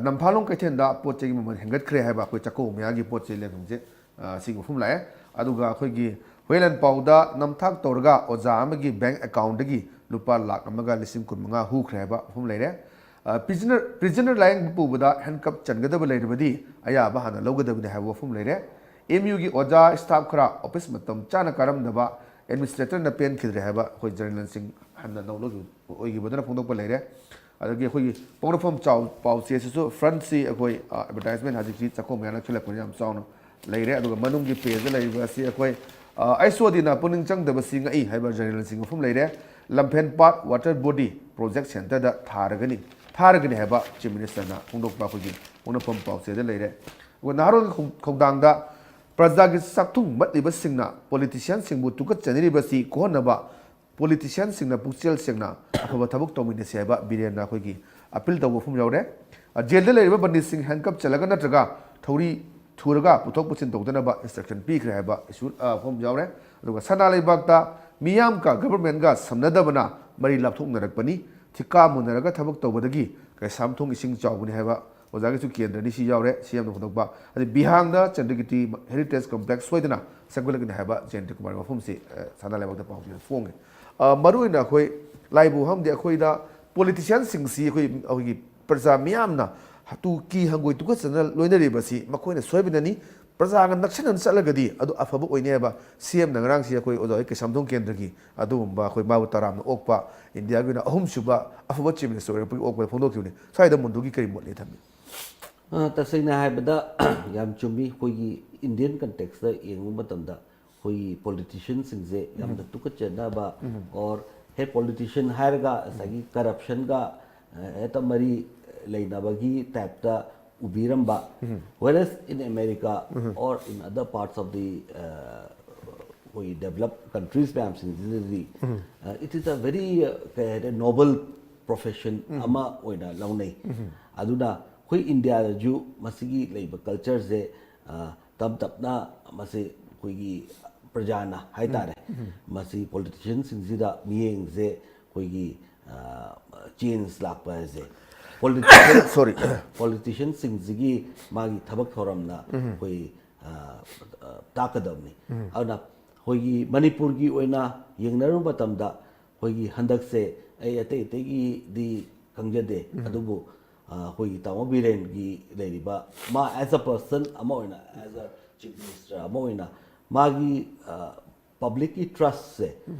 ꯅꯝꯐꯥꯂꯣꯡ ꯀꯩꯊꯦꯜꯗ ꯄꯣꯠ ꯆꯩꯒꯤ ꯃꯃꯜ ꯍꯦꯟꯒꯠꯈ꯭ꯔꯦ ꯍꯥꯏꯕ ꯑꯩꯈꯣꯏ ꯆꯥꯛꯀꯧꯕ ꯃꯌꯥꯒꯤ ꯄꯣꯠ ꯆꯩ ꯂꯩꯐꯝꯁꯦ, ꯑ, ꯁꯤꯒꯤ ꯋꯥꯐꯝ ꯂꯥꯛꯑꯦ꯫ ꯑꯗꯨꯒ ꯑꯩꯈꯣꯏꯒꯤ ꯍꯨꯌꯦꯟ ꯂꯥꯟꯄꯥꯎꯗ ꯅꯝꯊꯥꯛ ꯇꯧꯔꯒ ꯑꯣꯖꯥ ꯑꯃꯒꯤ ꯕꯦꯡ ꯑꯦꯀꯥꯎꯟꯗꯒꯤ ꯂꯨꯄꯥ ꯂꯥꯈ ꯑꯃꯒ ꯂꯤꯁꯤꯡ ꯀꯨꯟ ꯃꯉꯥ ꯍꯨꯈ꯭ꯔꯦ ꯍꯥꯏꯕ ꯋꯥꯐꯝ ꯂꯩꯔꯦ꯫ ꯑ, ꯄ꯭ꯔꯤꯖꯅꯔ ꯄ꯭ꯔꯤꯖꯅꯔ ꯂꯥꯌꯦꯡꯕ ꯄꯨꯕꯗ ꯍꯦꯟꯀꯞ ꯆꯟꯒꯗꯕ ꯂꯩꯔꯕꯗꯤ ꯑꯌꯥꯕ ꯍꯥꯟꯅ ꯂꯧꯒꯗꯕꯅꯤ ꯍꯥꯏꯕ ꯋꯥꯐꯝ ꯂꯩꯔꯦ꯫ ꯑꯦꯝ ꯌꯨꯒꯤ ꯑꯣꯖꯥ ꯁ꯭ꯇꯥꯐ ꯈꯔ ꯑꯣꯐꯤꯁ ꯃꯇꯝ ꯆꯥꯅ ꯀꯥꯔꯝꯗꯕ ꯑꯦꯗꯃꯤꯅꯤꯁꯇ꯭ꯔꯦꯇꯔꯅ ꯄꯦꯟꯈꯤꯗ꯭ꯔꯦ ꯍꯥꯏꯕ ꯑꯩꯈꯣꯏ ꯖꯔꯅꯦꯜꯁꯤꯡ ꯍꯟꯅ ꯅꯧꯅ ꯑꯣꯏꯈꯤꯕꯗꯨꯅ ꯐꯣꯡꯗꯣꯛꯄ ꯂꯩꯔꯦ꯫ ꯑꯗꯒꯤ ꯑꯩꯈꯣꯏꯒꯤ ꯄꯣꯛꯅꯐꯝ ꯆꯥꯎ ꯄꯥꯎꯆꯦꯁꯤꯁꯨ ꯐ꯭ꯔꯟꯠꯁꯤ ꯑꯩꯈꯣꯏ, ꯑ, ꯑꯦꯗꯚꯔꯇꯥꯏꯖꯃꯦꯟ ꯍꯧꯖꯤꯛꯇꯤ ꯆꯥꯛꯀꯧꯕ ꯃꯌꯥ ꯅꯛꯁꯤꯜꯂꯛꯄꯅ ꯌꯥꯝ ꯆꯥꯎꯅ ꯂꯩꯔꯦ꯫ ꯑꯗꯨꯒ ꯃꯅꯨꯡꯒꯤ ꯄꯦꯖꯇ ꯂꯩꯔꯤꯕ ꯑꯁꯤ ꯑꯩꯈꯣꯏ, ꯑ, ꯑꯩꯁꯣꯗꯤꯅ ꯄꯨꯛꯅꯤꯡ ꯆꯪꯗꯕꯁꯤ ꯉꯛꯏ ꯍꯥꯏꯕ ꯖꯔꯅꯦꯜꯁꯤꯡ ꯋꯥꯐꯝ ꯂꯩꯔꯦ꯫ ꯂꯝꯐꯦꯟ ꯄꯥꯠ ꯋꯥꯇꯔ ꯕꯣꯗꯤ ꯄ꯭ꯔꯣꯖꯦꯛ ꯁꯦꯟꯇꯔꯗ ꯊꯥꯔꯒꯅꯤ ꯊꯥꯔꯒꯅꯤ ꯍꯥꯏꯕ ꯆꯤꯐ ꯃꯤꯅꯤꯁꯇꯔꯅ ꯐꯣꯡꯗꯣꯛꯄ ꯑꯩꯈꯣꯏꯒꯤ ꯄꯣꯛꯅꯐꯝ ꯄꯥꯎꯆꯦꯗ ꯂꯩꯔꯦ꯫ ꯑꯗꯨꯒ ꯅꯍꯥꯔꯣꯜꯒꯤ ꯈꯣꯡ- ꯈꯧꯗꯥꯡꯗ ꯄ꯭ꯔꯖꯥꯒꯤ ꯆꯥꯛꯊꯨꯡ ꯃꯠꯂꯤꯕꯁꯤꯡꯅ ꯄꯣꯂꯤꯇꯤꯁꯤꯌꯥꯟꯁꯤꯡꯕꯨ ꯇꯨꯀꯠꯆꯅꯔꯤꯕꯁꯤ ꯀꯣꯛꯍꯟꯅꯕ ꯄꯣꯂꯤꯇꯤꯁꯤꯌꯥꯟꯁꯤꯡꯅ ꯄꯨꯛꯆꯦꯜ ꯁꯦꯡꯅ ꯑꯐꯕ ꯊꯕꯛ ꯇꯧꯃꯤꯟꯅꯁꯤ ꯍꯥꯏꯕ ꯕꯤꯔꯦꯟꯅ ꯑꯩꯈꯣꯏꯒꯤ ꯑꯄꯤꯜ ꯇꯧꯕ ꯋꯥꯐꯝ ꯌꯥꯎꯔꯦ꯫ ꯑ, ꯖꯦꯜꯗ ꯂꯩꯔꯤꯕ ꯕꯟꯗꯤꯁꯤꯡ ꯍꯦꯟꯀꯞ ꯆꯜꯂꯒ ꯅꯠꯇ꯭ꯔꯒ ꯊꯧꯔꯤ ꯊꯨꯔꯒ ꯄꯨꯊꯣꯛ ꯄꯨꯁꯤꯟ ꯇꯧꯗꯅꯕ ꯏꯟꯁꯇ꯭ꯔꯛꯁꯟ ꯄꯤꯈ꯭ꯔꯦ ꯍꯥꯏꯕ ꯏꯁꯨ, ꯑ, ꯋꯥꯐꯝ ꯌꯥꯎꯔꯦ꯫ ꯑꯗꯨꯒ ꯁꯅꯥ ꯂꯩꯕꯥꯛꯇ ꯃꯤꯌꯥꯝꯒ ꯒꯚꯔꯟꯃꯦꯟꯠꯒ ꯁꯝꯅꯗꯕꯅ ꯃꯔꯤ ꯂꯥꯞꯊꯣꯛꯅꯔꯛꯄꯅꯤ꯫ ꯊꯤꯀꯥ ꯃꯨꯟꯅꯔꯒ ꯊꯕꯛ ꯇꯧꯕꯗꯒꯤ ꯀꯩꯁꯥꯝꯊꯣꯡ ꯏꯁꯤꯡ ꯆꯥꯎꯕꯅꯤ ꯍꯥꯏꯕ ꯑꯣꯖꯥꯒꯤꯁꯨ ꯀꯦꯟꯗ꯭ꯔꯅꯤ ꯁꯤ ꯌꯥꯎꯔꯦ꯫ ꯁꯤ ꯌꯥꯝꯅ ꯐꯣꯡꯗꯣꯛꯄ꯫ ꯑꯗꯩ ꯕꯤꯍꯥꯡꯗ ꯆꯟꯗ꯭ꯔꯒꯤꯇꯤ ꯍꯦꯔꯤꯇꯦꯖ ꯀꯝꯄ꯭ꯂꯦꯛꯁ ꯁꯣꯏꯗꯅ ꯁꯦꯝꯒꯠꯂꯛꯀꯅꯤ ꯍꯥꯏꯕ ꯖꯌꯟꯇ ꯀꯨꯃꯥꯔꯒꯤ ꯋꯥꯐꯝꯁꯤ, ꯑ, ꯁꯅꯥ ꯂꯩꯕꯥꯛꯇ ꯄꯥꯎ ꯄꯤꯕꯗ ꯐꯣꯡꯉꯤ꯫ ꯑ, ꯃꯔꯨꯑꯣꯏꯅ ꯑꯩꯈꯣꯏ ꯂꯥꯏꯕꯨ ꯍꯥꯝꯗꯤ ꯑꯩꯈꯣꯏꯗ ꯄꯣꯂꯤꯇꯤꯁꯤꯌꯥꯟꯁꯤꯡꯁꯤ ꯑꯩꯈꯣꯏ, ꯑꯩꯈꯣꯏꯒꯤ ꯄ꯭ꯔꯖꯥ ꯃꯤꯌꯥꯝꯅ ꯍꯥꯇꯨ ꯀꯤ ꯍꯪꯒꯣꯏ ꯇꯨꯀꯠꯆꯅ ꯂꯣꯏꯅꯔꯤꯕꯁꯤ ꯃꯈꯣꯏꯅ ꯁꯣꯏꯕꯅꯅꯤ꯫ ꯄ꯭ꯔꯖꯥꯒ ꯅꯛꯁꯤꯟꯅꯅ ꯆꯠꯂꯒꯗꯤ ꯑꯗꯨ ꯑꯐꯕ ꯑꯣꯏꯅꯤ ꯍꯥꯏꯕ ꯁꯤ ꯑꯦꯝꯅ ꯉꯔꯥꯡꯁꯤ ꯑꯩꯈꯣꯏ ꯑꯣꯖꯥ ꯍꯣꯏ ꯀꯩꯁꯥꯝꯊꯣꯡ ꯀꯦꯟꯗ꯭ꯔꯒꯤ ꯑꯗꯨꯒꯨꯝꯕ ꯑꯩꯈꯣꯏ ꯃꯥꯕꯨ ꯇꯔꯥꯝꯅ ꯑꯣꯛꯄ ꯏꯟꯗꯤꯌꯥꯒꯤ ꯑꯣꯏꯅ ꯑꯍꯨꯝꯁꯨꯕ ꯑꯐꯕ ꯆꯤꯐ ꯃꯤꯅꯤꯁꯇꯔ ꯑꯣꯏꯔꯛꯄꯒꯤ ꯑꯣꯛꯄꯗ ꯐꯣꯡꯗꯣꯛꯈꯤꯕꯅꯤ꯫ ꯁ꯭ꯋꯥꯏꯗ ꯃꯣꯟꯗꯨꯒꯤ ꯀꯔꯤ ꯃꯣꯠ ꯂꯩ ꯊꯝꯕꯤ? ꯑ, ꯇꯁꯦꯡꯅ ꯍꯥꯏꯕꯗ ꯌꯥꯝ ꯆꯨꯝꯃꯤ꯫ ꯑꯩꯈꯣꯏꯒꯤ ꯏꯟꯗꯤꯌꯟ ꯀꯟꯇꯦꯛꯁꯇ ꯌꯦꯡꯕ ꯃꯇꯝꯗ ꯑꯩꯈꯣꯏꯒꯤ ꯄꯣꯂꯤꯇꯤꯁꯤꯌꯟꯁꯤꯡꯁꯦ ꯌꯥꯝꯅ ꯇꯨꯀꯠꯆꯅꯕ, or ꯍꯦ ꯄꯣꯂꯤꯇꯤꯁꯤꯌꯟ ꯍꯥꯏꯔꯒ ꯉꯁꯥꯏꯒꯤ ꯀꯔꯞꯁꯟꯒ, ꯑ, ꯍꯦꯛꯇ ꯃꯔꯤ ꯂꯩꯅꯕꯒꯤ ꯇꯥꯏꯞꯇ ꯎꯕꯤꯔꯝꯕ꯫ Whereas in America or in other parts of the, uh, ꯑꯩꯈꯣꯏꯒꯤ ꯗꯦꯕꯂꯞ ꯀꯟꯇ꯭ꯔꯤꯁ ꯃꯌꯥꯝꯁꯤꯡꯁꯤꯗꯗꯤ, uh, it is a very, uh, ꯀꯩ ꯍꯥꯏꯇꯥꯔꯦ, ꯅꯣꯕꯜ ꯄ꯭ꯔꯣꯐꯦꯁꯟ ꯑꯃ ꯑꯣꯏꯅ ꯂꯧꯅꯩ꯫ ꯑꯗꯨꯅ ꯑꯩꯈꯣꯏ ꯏꯟꯗꯤꯌꯥꯗꯁꯨ ꯃꯁꯤꯒꯤ ꯂꯩꯕ ꯀꯜꯆꯔꯁꯦ, uh, ꯇꯞ ꯇꯞꯅ ꯃꯁꯤ ꯑꯩꯈꯣꯏꯒꯤ ꯄ꯭ꯔꯖꯥꯅ ꯍꯥꯏꯇꯥꯔꯦ, ꯃꯁꯤ ꯄꯣꯂꯤꯇꯤꯁꯤꯌꯟꯁꯤꯡꯁꯤꯗ ꯃꯤꯠꯌꯦꯡꯁꯦ ꯑꯩꯈꯣꯏꯒꯤ, ꯑ, ꯆꯦꯟꯖ ꯂꯥꯛꯄ ꯍꯥꯏꯁꯦ ꯄꯣꯂꯤꯇꯤꯁꯤꯌꯟ ꯁꯣꯔꯤ꯫ ꯄꯣꯂꯤꯇꯤꯁꯤꯌꯟꯁꯤꯡꯁꯤꯒꯤ ꯃꯥꯒꯤ ꯊꯕꯛ ꯊꯧꯔꯝꯅ ꯑꯩꯈꯣꯏ, ꯑ, ꯑ, ꯇꯥꯛꯀꯗꯕꯅꯤ꯫ ꯑꯗꯨꯅ ꯑꯩꯈꯣꯏꯒꯤ ꯃꯅꯤꯄꯨꯔꯒꯤ ꯑꯣꯏꯅ ꯌꯦꯡꯅꯔꯨꯕ ꯃꯇꯝꯗ ꯑꯩꯈꯣꯏꯒꯤ ꯍꯟꯗꯛꯁꯦ ꯑꯩ ꯑꯇꯩ ꯑꯇꯩꯒꯤꯗꯤ ꯈꯪꯖꯗꯦ, ꯑꯗꯨꯕꯨ, ꯑ, ꯑꯩꯈꯣꯏꯒꯤ ꯇꯥꯃꯣ ꯕꯤꯔꯦꯟꯒꯤ ꯂꯩꯔꯤꯕ ꯃꯥ as a person ꯑꯃ ꯑꯣꯏꯅ, as a chief minister ꯑꯃ ꯑꯣꯏꯅ ꯃꯥꯒꯤ, ꯑ, ꯄꯕ꯭ꯂꯤꯛꯀꯤ ꯇ꯭ꯔꯁꯁꯦ,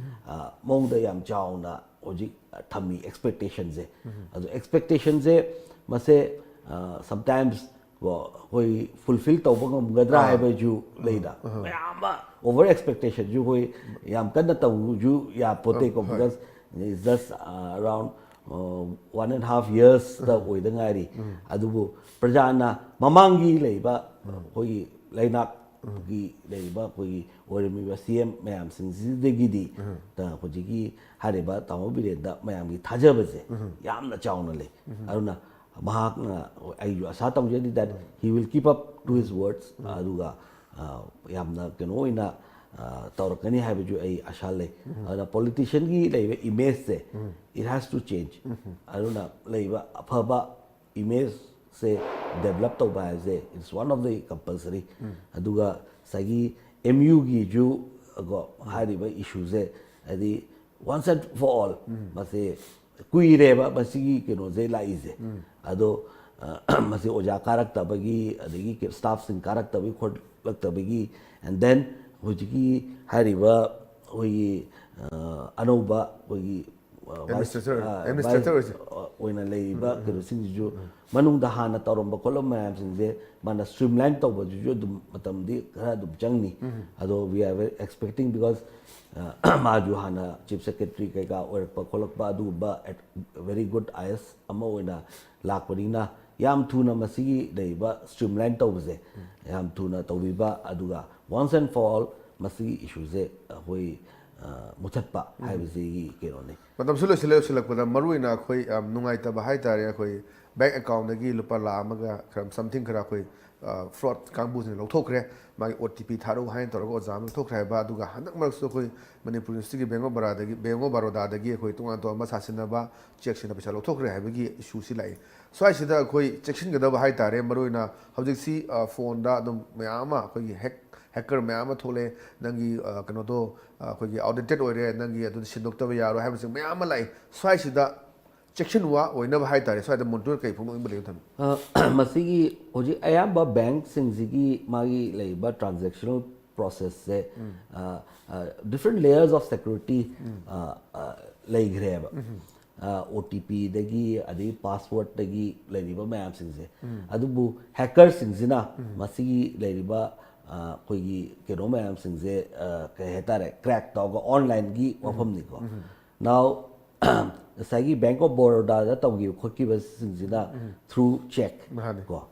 ꯑ, ꯃꯉꯣꯟꯗ ꯌꯥꯝ ꯆꯥꯎꯅ ꯍꯧꯖꯤꯛ, ꯑ, ꯊꯝꯃꯤ ꯑꯦꯛꯁꯄꯦꯛꯇꯦꯁꯟꯁꯦ꯫ ꯑꯗꯣ ꯑꯦꯛꯁꯄꯦꯛꯇꯦꯁꯟꯁꯦ ꯃꯁꯦ, ꯑ, ꯁꯝꯇꯥꯏꯝꯁ ꯀꯣ ꯑꯩꯈꯣꯏ ꯐꯨꯜꯐꯤꯜ ꯇꯧꯕ ꯉꯝꯒꯗ꯭ꯔꯥ ꯑꯥ꯫ ꯍꯥꯏꯕꯁꯨ ꯂꯩꯗ꯫ ꯑꯥ꯫ ꯃꯌꯥꯝ ꯑꯃ ꯑꯣꯚꯔ ꯑꯦꯛꯁꯄꯦꯛꯇꯦꯁꯟꯁꯨ ꯑꯩꯈꯣꯏ ꯌꯥꯝ ꯀꯟꯅ ꯇꯧꯕꯁꯨ ꯌꯥꯄꯣꯠꯇꯦꯀꯣ꯫ ꯑꯥ, ꯍꯣꯏ꯫ Because It's just uh, around uh, one and half years ꯇ ꯑꯣꯏꯗ ꯉꯥꯏꯔꯤ꯫ ꯑꯗꯨꯕꯨ ꯄ꯭ꯔꯖꯥꯅ ꯃꯃꯥꯡꯒꯤ ꯂꯩꯕ ꯑꯩꯈꯣꯏꯒꯤ ꯂꯩꯉꯥꯛꯀꯤ ꯂꯩꯔꯤꯕ ꯑꯩꯈꯣꯏꯒꯤ ꯑꯣꯏꯔꯝꯃꯤꯕ ꯁꯤ ꯑꯦꯝ ꯃꯌꯥꯝꯁꯤꯡꯁꯤꯗꯒꯤꯗꯤ ꯇ ꯍꯧꯖꯤꯛꯀꯤ ꯍꯥꯏꯔꯤꯕ ꯇꯥꯃꯣ ꯕꯤꯔꯦꯟꯗ ꯃꯌꯥꯝꯒꯤ ꯊꯥꯖꯕꯁꯦ ꯌꯥꯝꯅ ꯆꯥꯎꯅ ꯂꯩ꯫ ꯑꯗꯨꯅ ꯃꯍꯥꯛꯅ ꯑꯩꯁꯨ ꯑꯁꯥ ꯇꯧꯖꯔꯤ that he will keep up to his words꯫ ꯑꯗꯨꯒ ꯑ, ꯌꯥꯝꯅ ꯀꯩꯅꯣ ꯑꯣꯏꯅ ꯑ, ꯇꯧꯔꯛꯀꯅꯤ ꯍꯥꯏꯕꯁꯨ ꯑꯩ ꯑꯁꯥ ꯂꯩ꯫ ꯑꯗꯨꯅ ꯄꯣꯂꯤꯇꯤꯁꯤꯌꯟꯒꯤ ꯂꯩꯕ ꯏꯃꯦꯖꯁꯦ, it has to change꯫ ꯑꯗꯨꯅ ꯂꯩꯕ ꯑꯐꯕ ꯏꯃꯦꯖꯁꯦ ꯗꯦꯕꯂꯞ ꯇꯧꯕ ꯍꯥꯏꯕꯁꯦ it's one of the compulsory꯫ ꯑꯗꯨꯒ ꯉꯁꯥꯏꯒꯤ ꯑꯦꯝ ꯌꯨꯒꯤꯁꯨ ꯀꯣ ꯍꯥꯏꯔꯤꯕ ꯏꯁꯨꯁꯦ ꯍꯥꯏꯗꯤ once and for all ꯃꯁꯦ ꯀꯨꯏꯔꯦꯕ ꯃꯁꯤꯒꯤ ꯀꯩꯅꯣꯁꯦ ꯂꯥꯛꯏꯁꯦ꯫ ꯑꯗꯣ ꯑ, ꯃꯁꯤ ꯑꯣꯖꯥ ꯀꯥꯔꯛꯇꯕꯒꯤ ꯑꯗꯒꯤ ꯁ꯭ꯇꯥꯐꯁꯤꯡ ꯀꯥꯔꯛꯇꯕꯒꯤ ꯈꯣꯠꯂꯛꯇꯕꯒꯤ and then ꯍꯧꯖꯤꯛꯀꯤ ꯍꯥꯏꯔꯤꯕ ꯑꯩꯈꯣꯏꯒꯤ ꯑ, ꯑꯅꯧꯕ ꯑꯩꯈꯣꯏꯒꯤ ꯑ, vice- Administrator, ꯑ, administrator vice- ꯑꯣꯏꯁꯦ꯫ ꯑ, ꯑꯣꯏꯅ ꯂꯩꯔꯤꯕ ꯀꯩꯅꯣꯁꯤꯡꯁꯤꯁꯨ ꯃꯅꯨꯡꯗ ꯍꯥꯟꯅ ꯇꯧꯔꯝꯕ ꯈꯣꯠꯂꯝꯕ ꯃꯌꯥꯝꯁꯤꯡꯁꯦ ꯃꯥꯅ ꯁ꯭ꯇ꯭ꯔꯤꯝꯂꯥꯏꯟ ꯇꯧꯕꯗꯨꯁꯨ ꯑꯗꯨꯝ ꯃꯇꯝꯗꯤ ꯈꯔ ꯑꯗꯨꯝ ꯆꯪꯅꯤ꯫ ꯑꯗꯣ we are very expecting because ꯑ, ꯃꯥꯁꯨ ꯍꯥꯟꯅ ꯆꯤꯐ ꯁꯦꯀ꯭ꯔꯦꯇꯔꯤ ꯀꯩꯀꯥ ꯑꯣꯏꯔꯛꯄ ꯈꯣꯠꯂꯛꯄ ꯑꯗꯨꯒꯨꯝꯕ very good I A S ꯑꯃ ꯑꯣꯏꯅ ꯂꯥꯛꯄꯅꯤꯅ ꯌꯥꯝ ꯊꯨꯅ ꯃꯁꯤꯒꯤ ꯂꯩꯔꯤꯕ ꯁ꯭ꯇ꯭ꯔꯤꯝꯂꯥꯏꯟ ꯇꯧꯕꯁꯦ ꯌꯥꯝ ꯊꯨꯅ ꯇꯧꯕꯤꯕ ꯑꯗꯨꯒ once and for all ꯃꯁꯤꯒꯤ ꯏꯁꯨꯁꯦ ꯑꯩꯈꯣꯏ ꯑ, ꯃꯨꯊꯠꯄ ꯍꯥꯏꯕꯁꯤꯒꯤ ꯀꯩꯅꯣꯅꯤ꯫ ꯃꯇꯝꯁꯨ ꯂꯣꯏꯁꯤꯜꯂꯦ꯫ ꯂꯣꯏꯁꯤꯜꯂꯛꯄꯗ ꯃꯔꯨꯑꯣꯏꯅ ꯑꯩꯈꯣꯏ ꯌꯥꯝ ꯅꯨꯡꯉꯥꯏꯇꯕ ꯍꯥꯏꯇꯥꯔꯦ, ꯑꯩꯈꯣꯏ ꯕꯦꯡꯛ ꯑꯦꯀꯥꯎꯟꯗꯒꯤ ꯂꯨꯄꯥ ꯂꯥꯈ ꯑꯃꯒ ꯈꯔ something ꯈꯔ ꯑꯩꯈꯣꯏ ꯐ꯭ꯔꯣꯗ ꯀꯥꯡꯕꯨꯁꯤꯡꯅ ꯂꯧꯊꯣꯛꯈ꯭ꯔꯦ꯫ ꯃꯥꯒꯤ ꯑꯣ ꯇꯤ ꯄꯤ ꯊꯥꯔꯛꯎ ꯍꯥꯏꯅ ꯇꯧꯔꯒ ꯑꯣꯖꯥ ꯑꯃ ꯂꯧꯊꯣꯛꯈ꯭ꯔꯦ ꯍꯥꯏꯕ꯫ ꯑꯗꯨꯒ ꯍꯟꯗꯛ ꯃꯔꯛꯁꯨ ꯑꯩꯈꯣꯏ ꯃꯅꯤꯄꯨꯔ ꯌꯨꯅꯤꯚꯔꯁꯤꯇꯤꯒꯤ ꯕꯦꯡꯛ ꯑꯣꯐ ꯕꯔꯣꯗꯥꯗꯒꯤ, ꯕꯦꯡꯛ ꯑꯣꯐ ꯕꯔꯣꯗꯥꯗꯒꯤ ꯑꯩꯈꯣꯏ ꯇꯣꯉꯥꯟ ꯇꯣꯉꯥꯟꯕ ꯁꯥꯁꯤꯟꯅꯕ ꯆꯦꯛꯁꯤꯡꯅ ꯄꯩꯁꯥ ꯂꯧꯊꯣꯛꯈ꯭ꯔꯦ ꯍꯥꯏꯕꯒꯤ ꯏꯁꯨꯁꯤ ꯂꯥꯛꯏ꯫ ꯁ꯭ꯋꯥꯏꯁꯤꯗ ꯑꯩꯈꯣꯏ ꯆꯦꯛꯁꯤꯟꯒꯗꯕ ꯍꯥꯏꯇꯥꯔꯦ, ꯃꯔꯨꯑꯣꯏꯅ ꯍꯧꯖꯤꯛꯁꯤ ꯑ, ꯐꯣꯟꯗ ꯑꯗꯨꯝ ꯃꯌꯥꯝ ꯑꯃ ꯑꯩꯈꯣꯏꯒꯤ ꯍꯦꯛ ꯍꯦꯀꯔ ꯃꯌꯥꯝ ꯑꯃ ꯊꯣꯛꯂꯛꯑꯦ꯫ ꯅꯪꯒꯤ ꯑ, ꯀꯩꯅꯣꯗꯣ ꯑ, ꯑꯩꯈꯣꯏꯒꯤ ꯑꯥꯎꯠꯗꯦꯇꯦꯠ ꯑꯣꯏꯔꯦ, ꯅꯪꯒꯤ ꯑꯗꯨꯗꯤ ꯁꯤꯟꯗꯣꯛꯇꯕ ꯌꯥꯔꯣꯏ ꯍꯥꯏꯕꯁꯤꯡ ꯃꯌꯥꯝ ꯑꯃ ꯂꯥꯛꯏ꯫ ꯁ꯭ꯋꯥꯏꯁꯤꯗ ꯆꯦꯛꯁꯤꯟꯋꯥ ꯑꯣꯏꯅꯕ ꯍꯥꯏꯇꯥꯔꯦ, ꯁ꯭ꯋꯥꯏꯗ ꯃꯣꯟꯇꯨꯅ ꯀꯔꯤ ꯐꯣꯡꯗꯣꯛꯅꯤꯡꯕ ꯂꯩꯕ ꯊꯝꯃꯤ? ꯑ, ꯃꯁꯤꯒꯤ ꯍꯧꯖꯤꯛ ꯑꯌꯥꯝꯕ ꯕꯦꯡꯛꯁꯤꯡꯁꯤꯒꯤ ꯃꯥꯒꯤ ꯂꯩꯔꯤꯕ ꯇ꯭ꯔꯥꯟꯖꯦꯛꯁꯅꯦꯜ ꯄ꯭ꯔꯣꯁꯦꯁꯁꯦ different layers of security ꯂꯩꯈ꯭ꯔꯦꯕ꯫ O T ꯄꯤꯗꯒꯤ ꯑꯗꯒꯤ ꯄꯥꯁꯋꯥꯔꯗꯇꯒꯤ ꯂꯩꯔꯤꯕ ꯃꯌꯥꯝꯁꯤꯡꯁꯦ꯫ ꯑꯗꯨꯕꯨ ꯍꯦꯀꯔꯁꯤꯡꯁꯤꯅ ꯃꯁꯤꯒꯤ ꯂꯩꯔꯤꯕ ꯑ, ꯑꯩꯈꯣꯏꯒꯤ ꯀꯩꯅꯣ ꯃꯌꯥꯝꯁꯤꯡꯁꯦ ꯑ, ꯀꯩ ꯍꯥꯏꯇꯥꯔꯦ, ꯀ꯭ꯔꯦꯛ ꯇꯧꯔꯒ ꯑꯣꯟꯂꯥꯏꯟꯒꯤ ꯋꯥꯐꯝꯅꯤꯀꯣ꯫ Now, ꯉꯁꯥꯏꯒꯤ Bank of Baroda ꯗ ꯇꯧꯈꯤꯕ ꯈꯣꯠꯈꯤꯕꯁꯤꯡꯁꯤꯅ through check ꯃꯥꯅꯦ꯫ ꯀꯣ,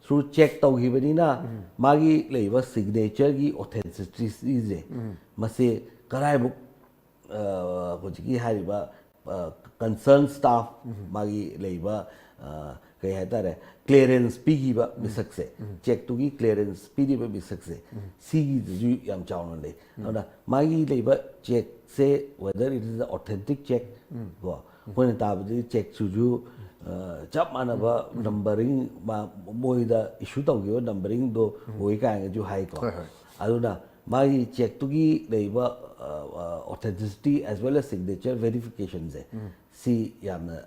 through check ꯇꯧꯈꯤꯕꯅꯤꯅ ꯃꯥꯒꯤ ꯂꯩꯔꯤꯕ signature ꯒꯤ authenticity ꯁꯦ ꯃꯁꯤ ꯀꯗꯥꯏꯃꯨꯛ, ꯑ, ꯍꯧꯖꯤꯛꯀꯤ ꯍꯥꯏꯔꯤꯕ concern staff, ꯃꯥꯒꯤ ꯂꯩꯔꯤꯕ, ꯑ, ꯀꯩ ꯍꯥꯏꯇꯥꯔꯦ, clearance ꯄꯤꯈꯤꯕ ꯃꯤꯁꯛꯁꯦ, cheque ꯇꯨꯒꯤ clearance ꯄꯤꯔꯤꯕ ꯃꯤꯁꯛꯁꯦ, ꯁꯤꯒꯤꯗꯁꯨ ꯌꯥꯝ ꯆꯥꯎꯅ ꯂꯩ꯫ ꯑꯗꯨꯅ ꯃꯥꯒꯤ ꯂꯩꯕ cheque say whether it is authentic cheque ꯀꯣ, ꯑꯩꯈꯣꯏꯅ ꯇꯥꯕꯗꯗꯤ cheque ꯁꯤꯁꯨ, ꯑ, ꯆꯞ ꯃꯥꯟꯅꯕ numbering, ꯃꯥ-, ꯃꯣꯏꯗ issue ꯇꯧꯈꯤꯕ numbering ꯗꯣ ꯑꯣꯏ ꯀꯥꯏꯅꯁꯨ ꯍꯥꯏꯀꯣ꯫ ꯍꯣꯏ, ꯍꯣꯏ꯫ ꯑꯗꯨꯅ ꯃꯥꯒꯤ cheque ꯇꯨꯒꯤ ꯂꯩꯕ, ꯑ, ꯑ, authenticity as well as signature verification ꯁꯦ, ꯁꯤ ꯌꯥꯝꯅ,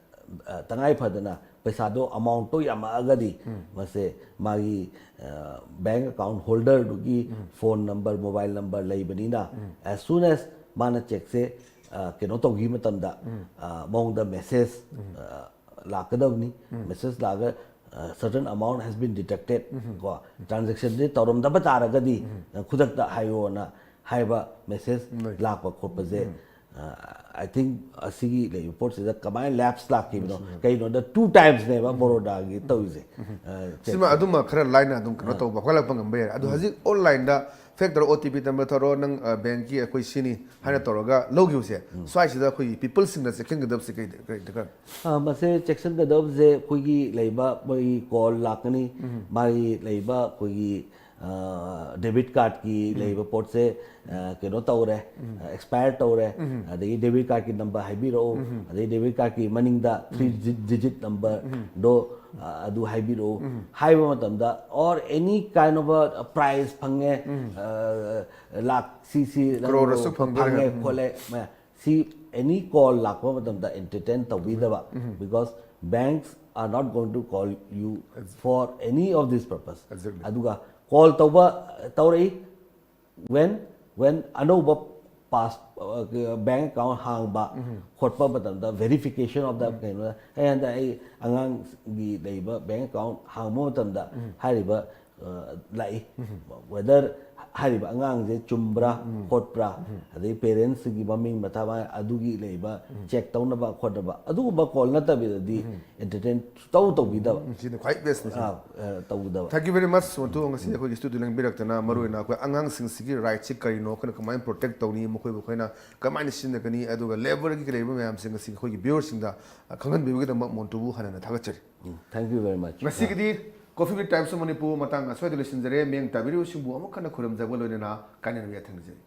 ꯑ, ꯇꯉꯥꯏ ꯐꯗꯅ ꯄꯩꯁꯥꯗꯣ, amount ꯇꯣ ꯌꯥꯝꯃꯛꯑꯒꯗꯤ ꯃꯁꯦ ꯃꯥꯒꯤ, ꯑ, bank account holder ꯗꯨꯒꯤ phone number, mobile number ꯂꯩꯕꯅꯤꯅ, as soon as ꯃꯥꯅ cheque ꯁꯦ, ꯑ, ꯀꯩꯅꯣ ꯇꯧꯈꯤꯕ ꯃꯇꯝꯗ, ꯑ, ꯃꯉꯣꯟꯗ message, ꯑ, ꯂꯥꯛꯀꯗꯕꯅꯤ꯫ Message ꯂꯥꯛꯑꯒ, ꯑ, certain amount has been deducted ꯀꯣ, transaction ꯁꯦ ꯇꯧꯔꯝꯗꯕ ꯇꯥꯔꯒꯗꯤ, ꯑ, ꯈꯨꯗꯛꯇ ꯍꯥꯏꯌꯣꯅ ꯍꯥꯏꯕ message ꯂꯩ꯫ ꯂꯥꯛꯄ ꯈꯣꯠꯄꯁꯦ, ꯑ, I think ꯑꯁꯤꯒꯤ ꯂꯩꯕ ꯄꯣꯠꯁꯤꯗ ꯀꯃꯥꯏꯅ lapse ꯂꯥꯛꯈꯤꯕꯅꯣ? ꯀꯩꯒꯤꯅꯣꯗ two times ꯅꯦꯕ Baroda ꯒꯤ ꯇꯧꯔꯤꯁꯦ꯫ ꯑ, cheque ꯁꯤꯃ ꯑꯗꯨꯃ ꯈꯔ ꯂꯥꯏꯅ ꯑꯗꯨꯝ ꯀꯩꯅꯣ ꯇꯧꯕ, ꯍꯧꯒꯠꯂꯛꯄ ꯉꯝꯕ ꯌꯥꯏ꯫ ꯑꯗꯣ ꯍꯧꯖꯤꯛ online ꯗ factor O T P number ꯇꯧꯔꯣ, ꯅꯪ, ꯑ, bank ꯀꯤ ꯑꯩꯈꯣꯏ ꯁꯤꯅꯤ ꯍꯥꯏꯅ ꯇꯧꯔꯒ ꯂꯧꯈꯤꯕꯁꯦ, ꯁ꯭ꯋꯥꯏꯁꯤꯗ ꯑꯩꯈꯣꯏꯒꯤ people ꯁꯤꯡꯅ ꯆꯦꯛꯁꯤꯟꯒꯗꯕꯁꯦ ꯀꯩ, ꯀꯩ ꯗꯔꯀꯥꯔ? ꯑ, ꯃꯁꯦ ꯆꯦꯛꯁꯤꯟꯒꯗꯕꯁꯦ ꯑꯩꯈꯣꯏꯒꯤ ꯂꯩꯕ ꯃꯣꯏꯒꯤ call ꯂꯥꯛꯀꯅꯤ, ꯃꯥꯒꯤ ꯂꯩꯕ ꯑꯩꯈꯣꯏꯒꯤ, ꯑ, debit card ꯀꯤ ꯂꯩꯕ ꯄꯣꯠꯁꯦ, ꯑ, ꯀꯩꯅꯣ ꯇꯧꯔꯦ, ꯑ, expire ꯇꯧꯔꯦ, ꯑꯗꯒꯤ debit card ꯀꯤ number ꯍꯥꯏꯕꯤꯔꯛꯎ, ꯑꯗꯩ debit card ꯀꯤ ꯃꯅꯤꯡꯗ three digit number ꯗꯣ, ꯑ, ꯑꯗꯨ ꯍꯥꯏꯕꯤꯔꯛꯎ ꯍꯥꯏꯕ ꯃꯇꯝꯗ, or any kind of a prize ꯐꯪꯉꯦ, ꯑ, ꯂꯥꯛ ꯁꯤ ꯁꯤ ꯅꯪ Crore ꯁꯨ ꯐꯪꯗꯣꯔꯦ꯫ ꯐꯪꯉꯦ ꯈꯣꯠꯂꯦ, ꯃꯌꯥꯝ ꯁꯤ any call ꯂꯥꯛꯄ ꯃꯇꯝꯗ entertain ꯇꯧꯕꯤꯗꯕ, because banks are not going to call you for any of this purpose. Exactly. ꯑꯗꯨꯒ call ꯇꯧꯕ, ꯇꯧꯔꯛꯏ, when, when ꯑꯅꯧꯕ pass, bank account ꯍꯥꯡꯕ ꯈꯣꯠꯄ ꯃꯇꯝꯗ verification of the ꯀꯩꯅꯣ, ꯑꯩ ꯍꯟꯗꯛ ꯑꯩ ꯑꯉꯥꯡꯒꯤ ꯂꯩꯕ bank account ꯍꯥꯡꯕ ꯃꯇꯝꯗ ꯍꯥꯏꯔꯤꯕ, ꯑ, ꯂꯥꯛꯏ꯫ Whether ꯍꯥꯏꯔꯤꯕ ꯑꯉꯥꯡꯁꯦ ꯆꯨꯝꯕ꯭ꯔꯥ ꯈꯣꯠꯄ꯭ꯔꯥ, ꯑꯗꯩ ꯄꯦꯔꯦꯟꯁꯁꯤꯒꯤ ꯃꯃꯤꯡ ꯃꯊꯥ ꯃꯉꯥꯏ ꯑꯗꯨꯒꯤ ꯂꯩꯕ ꯆꯦꯛ ꯇꯧꯅꯕ ꯈꯣꯠꯅꯕ ꯑꯗꯨꯒꯨꯝꯕ ꯀꯣꯜ ꯅꯠꯇꯕꯤꯗꯗꯤ ꯑꯦꯟꯇꯔꯇꯦꯟ ꯁꯨꯇꯧ ꯇꯧꯕꯤꯗꯕ꯫ ꯁꯤꯅ ꯈ꯭ꯋꯥꯏ ꯕꯦꯁꯅꯤ꯫ ꯑꯥ, ꯑ, ꯇꯧꯗꯕ꯫ Thank you very much, ꯃꯣꯟꯇꯨ, ꯉꯁꯤ ꯑꯩꯈꯣꯏꯒꯤ ꯁ꯭ꯇꯨꯗꯤꯑꯣ ꯂꯦꯡꯕꯤꯔꯛꯇꯅ꯫ ꯃꯔꯨꯑꯣꯏꯅ ꯑꯩꯈꯣꯏ ꯑꯉꯥꯡꯁꯤꯡꯁꯤꯒꯤ ꯔꯥꯏꯠꯁꯤ ꯀꯔꯤꯅꯣ, ꯑꯩꯈꯣꯏꯅ ꯀꯃꯥꯏꯅ ꯄ꯭ꯔꯣꯇꯦꯛ ꯇꯧꯅꯤ, ꯃꯈꯣꯏꯕꯨ ꯑꯩꯈꯣꯏꯅ ꯀꯃꯥꯏꯅ ꯁꯤꯖꯤꯟꯅꯒꯅꯤ, ꯑꯗꯨꯒ ꯂꯦꯕꯔꯒꯤ ꯂꯩꯔꯤꯕ ꯃꯌꯥꯝꯁꯤꯡ ꯑꯁꯤ ꯑꯩꯈꯣꯏꯒꯤ ꯚ꯭ꯌꯨꯋꯔꯁꯤꯡꯗ ꯈꯪꯍꯟꯕꯤꯕꯒꯤꯗꯃꯛ ꯃꯣꯟꯇꯨꯕꯨ ꯍꯟꯅ ꯊꯥꯒꯠꯆꯔꯤ꯫ ꯎꯝ, thank you very much. ꯉꯁꯤꯒꯤꯗꯤ Coffee with Times of Manipur ꯃꯇꯥꯡ ꯑꯁ꯭ꯋꯥꯏꯗ ꯂꯣꯏꯁꯤꯟꯖꯔꯦ꯫ ꯃꯤꯌꯥꯝ ꯇꯥꯕꯤꯔꯤꯕꯁꯤꯡꯕꯨ ꯑꯃꯨꯛ ꯍꯟꯅ ꯈꯨꯔꯨꯝꯖꯕꯒ ꯂꯣꯏꯅꯅ ꯀꯥꯏꯅꯅꯕ ꯌꯥꯊꯪ ꯅꯤꯖꯔꯤ꯫